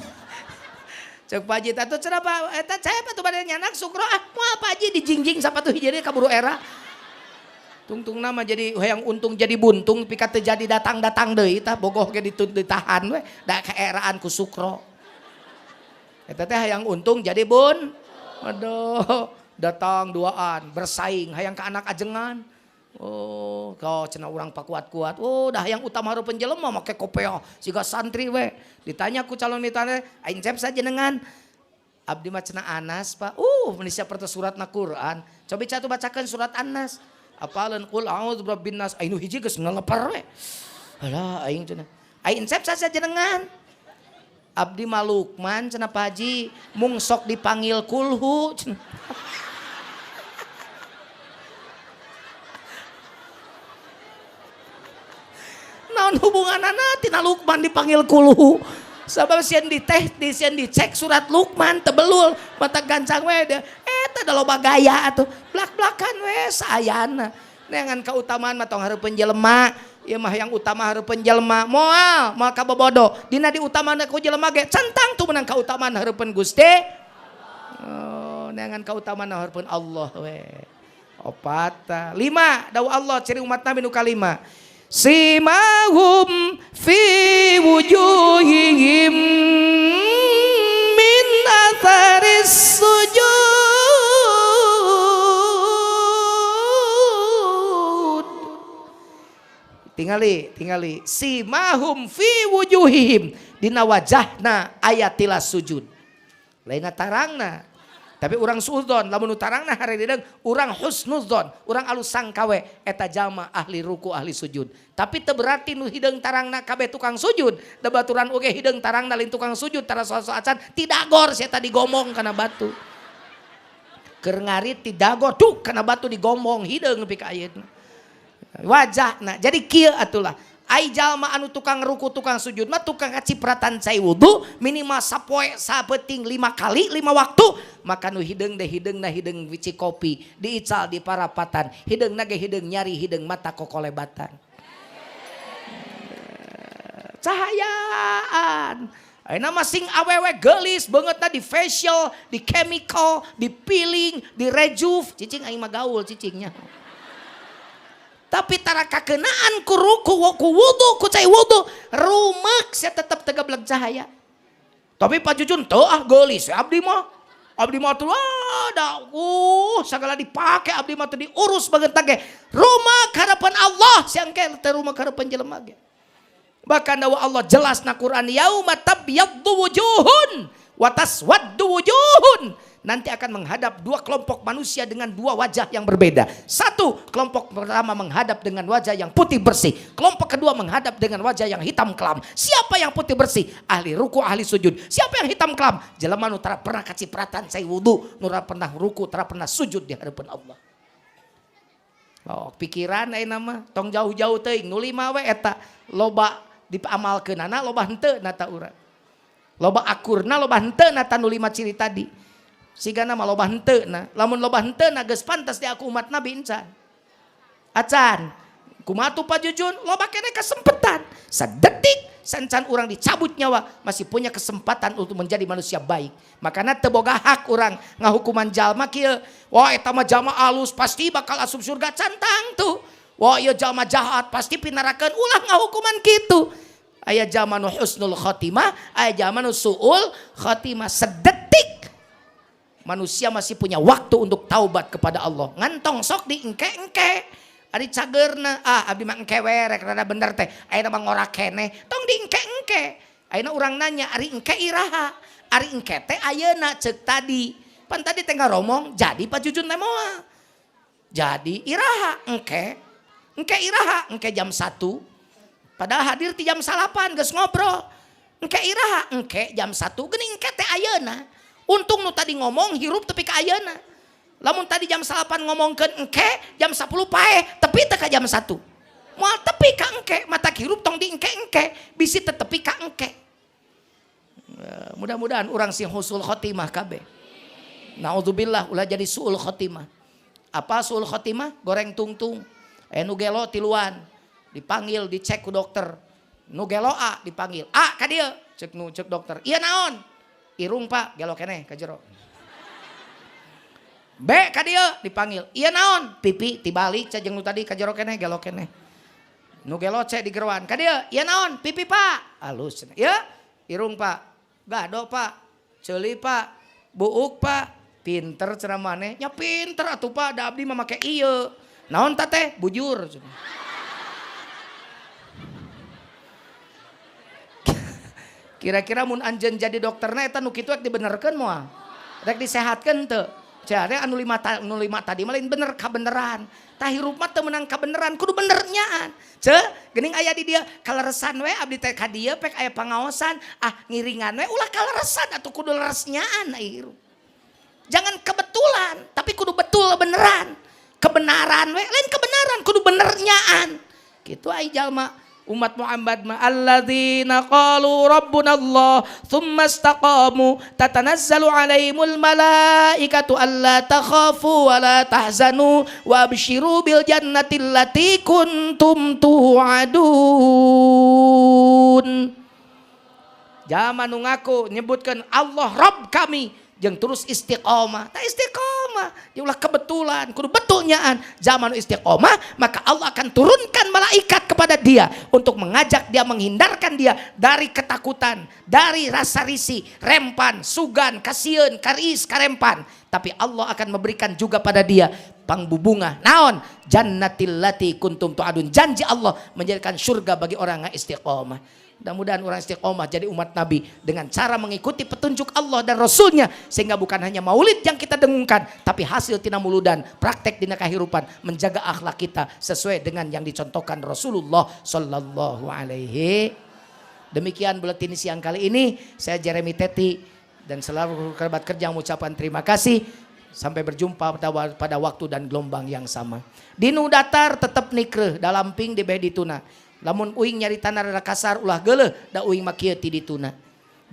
Cek Pak Haji atuh cenah Pak eta cep atuh bade nyanak sukro ah moal Pak Haji dijingjing sapatu hiji deui kaburu era. Tungtungna mah jadi hayang untung jadi buntung pika teu jadi datang-datang deui tah bogoh ge ditahan we da kaeraan ku sukro. Eta teh hayang untung jadi bun. Aduh, datang duaan bersaing hayang ka anak ajengan. Oh, kau cenah urang pakuat-kuat. Oh, dah yang utama hareupeun jelema make kopeah siga santri we. Ditanya ku calon mitana, aing cep sajenengan. Abdi mah cenah Anas, Pak. Meuni sapertos suratna Quran. Cobi catu bacakeun surat Anas. Apaleun qul a'udzu birabbin nas. Aing nu hiji geus ngaleper we. Alah aing cenah. Aing cep sajenengan. Abdi mah Lukman cenah Pak Haji, mung sok dipanggil kulhu cenah. Naon hubunganana tina Lukman dipanggil kulhu? Sabab sieun diteh, sieun dicek surat Lukman tebelul mata gancang we dia. Eta da loba gaya atuh. Blak-blakan we saayana. Neangan kautamaan mah tong hareupeun jelema. Ieu mah yang utama hareupeun jelema. Moal, moal kabobodo. Dina diutamana ku jelema ge centang tuh menang kautamaan hareupeun Gusti. Oh, neangan kautamaan hareupeun Allah we. Opat, lima, dawuh Allah ciri umat Nabi nu kalima. Simahum fi wujuhihim min atharis sujud. Tingali, tingali. Simahum fi wujuhihim dina wajahna aya tilas sujud. Lainna tarangna. Tapi urang suudzon, lamun nu tarangna hareudeuh urang husnudzon, urang alus sangka we eta jalma ahli ruku ahli sujud. Tapi teu berarti nu hideung tarangna kabeh tukang sujud, da baturan oge hideung tarangna lain tukang sujud tara soso acan tidagor sia tadi gomong kana batu. Keur ngarit tidagor duk kana batu digombong hideung nepi ka ayeuna. Wajahna jadi kieu atulah. Ai jalma anu tukang ruku tukang sujud mah tukang kacipratan cai wudu minimal sapoe sapeting 5 kali 5 waktu maka nu hideung deh hideungna hideung wici kopi diical di parapatan hideungna ge hideung nyari hideung mata kokolebatan cahayaan. Ayeuna mah sing awewe geulis beungeutna di facial di chemical di peeling di rejuve cicing aing mah gaul cicingnya. Tapi tara kakenaan ku ruku ku wudu ku cai wudu rumek sia tetep tegablek cahaya. Tapi Pak Jujun teu ah geulis abdi mah. Abdi mah tuh da sagala dipake abdi mah teu diurus banget ge. Rumek harapan Allah sia engke teu rumek harapan jelema ge. Bahkan dawa Allah jelas na Quran yauma tabyaddu wujuhun wa taswaddu wujuhun. Nanti akan menghadap dua kelompok manusia dengan dua wajah yang berbeda. Satu, kelompok pertama menghadap dengan wajah yang putih bersih. Kelompok kedua menghadap dengan wajah yang hitam kelam. Siapa yang putih bersih? Ahli ruku, ahli sujud. Siapa yang hitam kelam? Jelema nu tara pernah kacipratan cai wudu, nu tara pernah ruku, tara pernah sujud di hadapan Allah. Oh, pikiran ayeuna mah tong jauh-jauh teuing nu lima we eta loba diamalkeunana loba henteu na ta urang. Loba akurna loba henteu na ta nu lima ciri tadi. Sigana mah loba henteu na, lamun loba henteu na geus pantas diaku umat Nabi encan. Acan, kumaha tuh Pak Jujun? Loba keneh kesempatan. Sadetik sancan urang dicabut nyawa masih punya kesempatan untuk menjadi manusia baik. Makana teu boga hak urang ngahukuman jalma kieu. Wah eta mah jalma alus pasti bakal asup surga cantang tuh. Wah ieu jalma jahat pasti pinarakeun ulah ngahukuman kitu. Aya jalma nu husnul khotimah, aya jalma nu suul khotimah. Sedetik manusia masih punya waktu untuk taubat kepada Allah. Ngantong sok di engke-engke. Ari cageurna, ah abdi mah engke we rek rada bener teh. Ayeuna mah ngora keneh, tong di engke-engke. Ayeuna urang nanya, ari engke iraha? Ari engke teh ayeuna ceuk tadi. Pan tadi teh ngaromong, jadi Pak Jujun teh moal. Jadi iraha engke. Engke iraha? Engke jam 1. Padahal hadir ti jam 8 geus ngobrol. Engke iraha? Engke jam 1. Geuning engke teh ayeuna. Untung nu tadi ngomong hirup tepi ka ayeuna. Lamun tadi jam 8 ngomongkeun engke, jam 10 paeh, tepi teh ka jam 1. Moal tepi ka engke, mata hirup tong di engke-engke, bisi teu tepi ka engke. Mudah-mudahan urang sing husnul khotimah kabeh. Naudzubillah ulah jadi suul khotimah. Apa suul khotimah? Goreng tungtung. Nu gelo tiluan, dipanggil dicek ku dokter. Nu gelo A dipanggil. A ka dieu, cek nu cek dokter. Ieu naon? Irung pak, gelo keneh ka jero. B ka dieu dipanggil. Ieu naon? Pipi tibalik ca jeung nu tadi ka jero keneh gelo keneh. Nu gelo C digeroan ka dieu. Ieu naon? Pipi pak. Alus cenah. Ieu irung pak. Gado pak. Ceuli pak. Buuk pak. Pinter cenah maneh. Nya pinter atuh pak, da abdi mah make ieu. Naon ta teh? Bujur cenah. Kira-kira mun anjeun jadi dokterna eta nu kitu rek dibenerkeun moal? Rek disehatkeun teu? Jare anu lima tadi mah lain bener kabeneran. Tah hirup mah teu meunang kabeneran, kudu bener nyaan. Ceu, geuning aya di dieu kaleresan we abdi teh ka dieu pek aya pangaosan, ah ngiringan we ulah kaleresan atuh kudu leres nyaan hirup. Jangan kebetulan, tapi kudu betul beneran. Kebenaran we lain kebenaran, kudu bener nyaan. Kitu ai jalma umat Muhammad ma alladzina qalu rabbuna Allah tsumma istaqamu tatanazzalu alaihimul malaikatu alla takhafu wa la tahzanu wa abshiru bil jannati allati kuntum tu'adun. Jalma nu ngaku nyebutkeun Allah Rabb kami, Jeung terus istiqomah. Tah istiqomah, ulah kebetulan, kudu betulnyaan. Zaman istiqomah, maka Allah akan turunkan malaikat kepada dia untuk mengajak dia, menghindarkan dia dari ketakutan, dari rasa risih, rempan, sugan, kasieun, karis, karempan. Tapi Allah akan memberikan juga pada dia pangbubunga. Naon? Jannatil lati kuntum tu'adun. Janji Allah menjadikan surga bagi orang yang istiqomah. Mudah-mudahan orang istiqomah jadi umat Nabi dengan cara mengikuti petunjuk Allah dan Rasulnya, sehingga bukan hanya maulid yang kita dengungkan, tapi hasil tina muludan, praktek dina kahirupan, menjaga akhlak kita sesuai dengan yang dicontohkan Rasulullah Sallallahu Alaihi. Demikian buletin siang kali ini. Saya Jeremy Teti dan selalu kerabat kerja mengucapkan terima kasih. Sampai berjumpa pada waktu dan gelombang yang sama. Dinu datar tetap nikreh dalam ping di beh dituna. Lamun uing nyari tanah rada kasar ulah geuleuh da uing mah kieu ti dituna.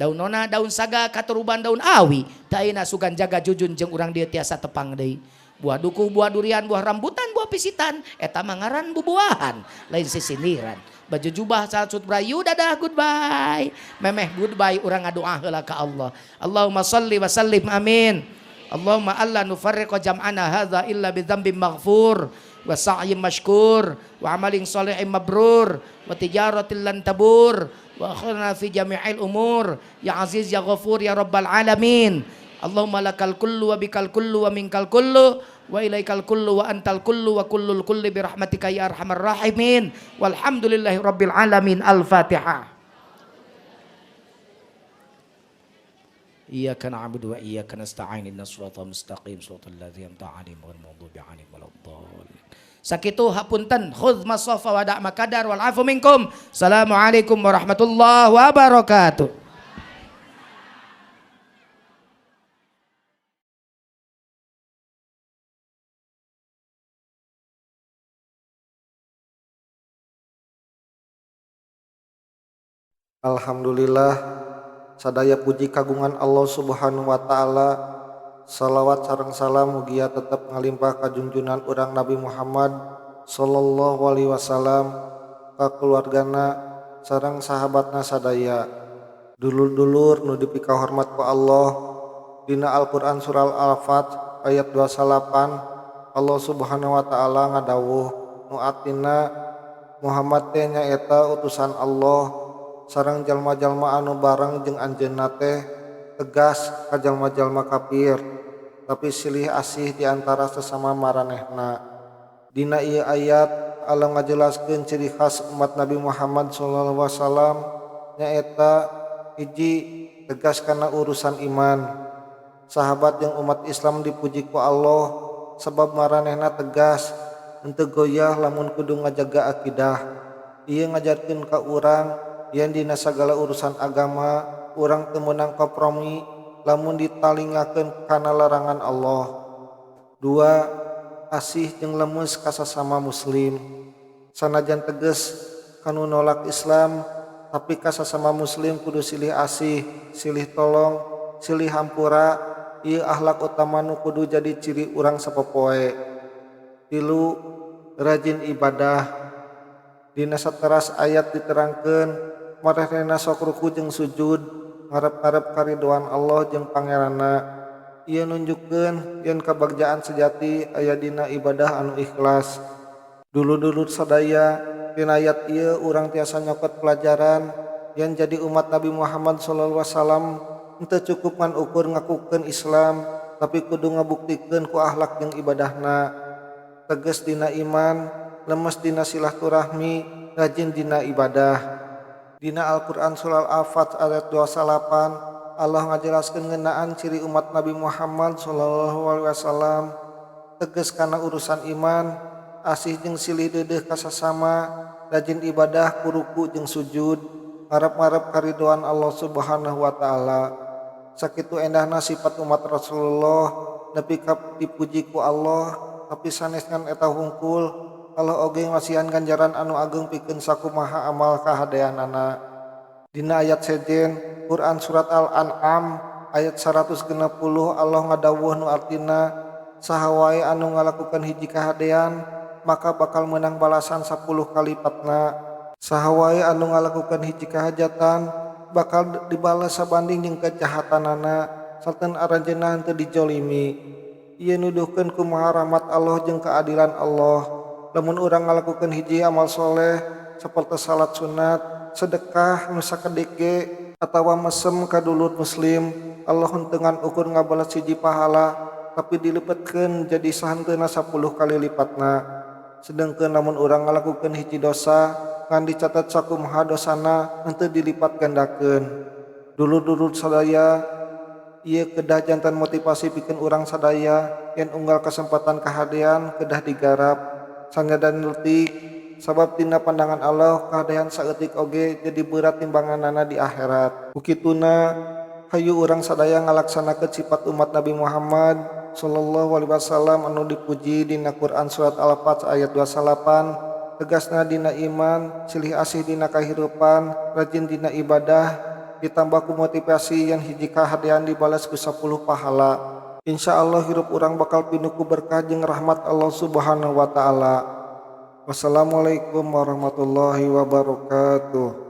Daun nona daun saga katuruban daun awi, teu ayeuna sugan jaga jujun jeung urang dieu tiasa tepang deui. Buah duku, buah durian, buah rambutan, buah pisitan, eta mah ngaran bubuahan, lain sisindiran. Baju jubah salat brayu dadah goodbye. Memeh goodbye urang ngadoa heula ka Allah. Allahumma shalli wa sallim amin. Allahumma alla nufarriqa jam'ana hadza illa bi dzambin maghfur wa sa'yin mashkur wa amalin sholihin mabrur wa tijaratin lan tabur wa akhirna fi jami'il umur ya aziz ya ghafur ya rabbal alamin. Allahumma lakal kullu wa bikal kullu wa minkal kullu wa ilaikal kullu wa antal kullu wa kullul kulli bi rahmatika ya arhamar rahimin. Walhamdulillahi rabbil alamin. Al-Fatihah. Iyyaka na'budu wa iyyaka nasta'in ihdinas siratal mustaqim siratal ladzina an'amta 'alaihim ghairil maghdubi 'alaihim waladdallin. Sakitu hapunten, khudz masafa wa da' makadar wal afu minkum. Assalamualaikum warahmatullahi wabarakatuh. Alhamdulillah, sadaya puji kagungan Allah Subhanahu wa taala. Salawat sareng salam mugia tetep ngalimpah ka junjunan urang Nabi Muhammad sallallahu alaihi wasallam, ka keluargana sareng sahabatna sadaya. Dulur-dulur nu dipikahormat ku Allah, dina Al-Qur'an surah Al-Fath ayat 28 Allah Subhanahu wa taala ngadawuh nu artina Muhammad teh nyaeta utusan Allah sareng jalma-jalma anu bareng jeung anjeunna teh tegas ka jalma-jalma kafir tapi silih asih di antara sesama maranehna. Dina ieu ayat Allah ngajelaskeun ciri khas umat Nabi Muhammad sallallahu alaihi wasallam nyaeta hiji tegas kana urusan iman. Sahabat yang umat Islam dipuji ku Allah sebab maranehna tegas henteu goyah lamun kudu ngajaga akidah. Ieu ngajarkeun ka urang yen dina sagala urusan agama urang teu meunang kompromi lamun ditalingakeun kana larangan Allah. Dua, asih jeung lemes ka sasama muslim. Sanajan tegas kanu nolak Islam tapi ka sasama muslim kudu silih asih, silih tolong, silih hampura. Ieu akhlak utama nu kudu jadi ciri urang sapopoe. Tilu, rajin ibadah. Dina sateras ayat diterangkeun marehna sok ruku jeung sujud ngarep-ngarep karidoan Allah jeung pangeranna. Ieu nunjukkeun yen kabagjaan sejati aya dina ibadah anu ikhlas. Dulur-dulur sadaya, dina ayat ieu urang tiasa nyokot pelajaran yen jadi umat Nabi Muhammad sallallahu alaihi wasallam henteu cukup ngan ukur ngakukeun Islam tapi kudu ngabuktikeun ku akhlak jeung ibadahna. Tegas dina iman, lemes dina silaturahmi, rajin dina ibadah. Dina Al-Qur'an surah Al-Fath ayat 28 Allah ngajelaskeun ngeunaan ciri umat Nabi Muhammad sallallahu alaihi wasallam tegas kana urusan iman, asih jeung silih deudeuh ka sasama, rajin ibadah ku ruku jeung sujud, ngarep-ngarep karidoan Allah Subhanahu wa taala. Sakitu endahna sifat umat Rasulullah nepi ka dipuji ku Allah, tapi sanes ngan eta hungkul Allah oge ngasihan ganjaran anu ageng pikeun sakumaha amal kahadeanana. Dina ayat sejen Quran surat Al-An'am ayat 160 Allah ngadawuh nu artina saha wae anu ngalakukeun hiji kahadean maka bakal meunang balasan 10 kali lipatna. Saha wae anu ngalakukeun hiji kahajatan bakal dibales sabanding jeung kejahatanana. Sarten aranjeunna henteu dijolimi. Ieu nuduhkeun kumaha rahmat Allah jeung keadilan Allah. Lamun urang ngalakukeun hiji amal soleh sapertos salat sunat, sedekah nu sakedik ge, atawa mesem ka dulur muslim, Allah henteu ngan ukur ngabales hiji pahala, tapi dilipetkeun jadi sahenteuna 10 kali lipatna. Sedengkeun lamun urang ngalakukeun hiji dosa, ngan dicatet sakumaha dosana, henteu dilipat gandakeun. Dulur-dulur sadaya, ieu kedah janten motivasi pikeun urang sadaya yen unggal kasempatan kahadean kedah digarap sanajan leutik, sabab tina pandangan Allah kahadean saeutik oge jadi beurat timbanganana di akhirat. Ku kituna hayu urang sadaya ngalaksanakeun sifat umat Nabi Muhammad sallallahu alaihi wasallam anu dipuji dina Quran surat Al-Fath ayat 29, tegasna dina iman, silih asih dina kahirupan, rajin dina ibadah, ditambah ku motivasi yen hiji kahadean dibales ku 10 pahala. Insya Allah hirup urang bakal pinuh ku berkah jeung rahmat Allah Subhanahu wa taala. Wassalamualaikum warahmatullahi wabarakatuh.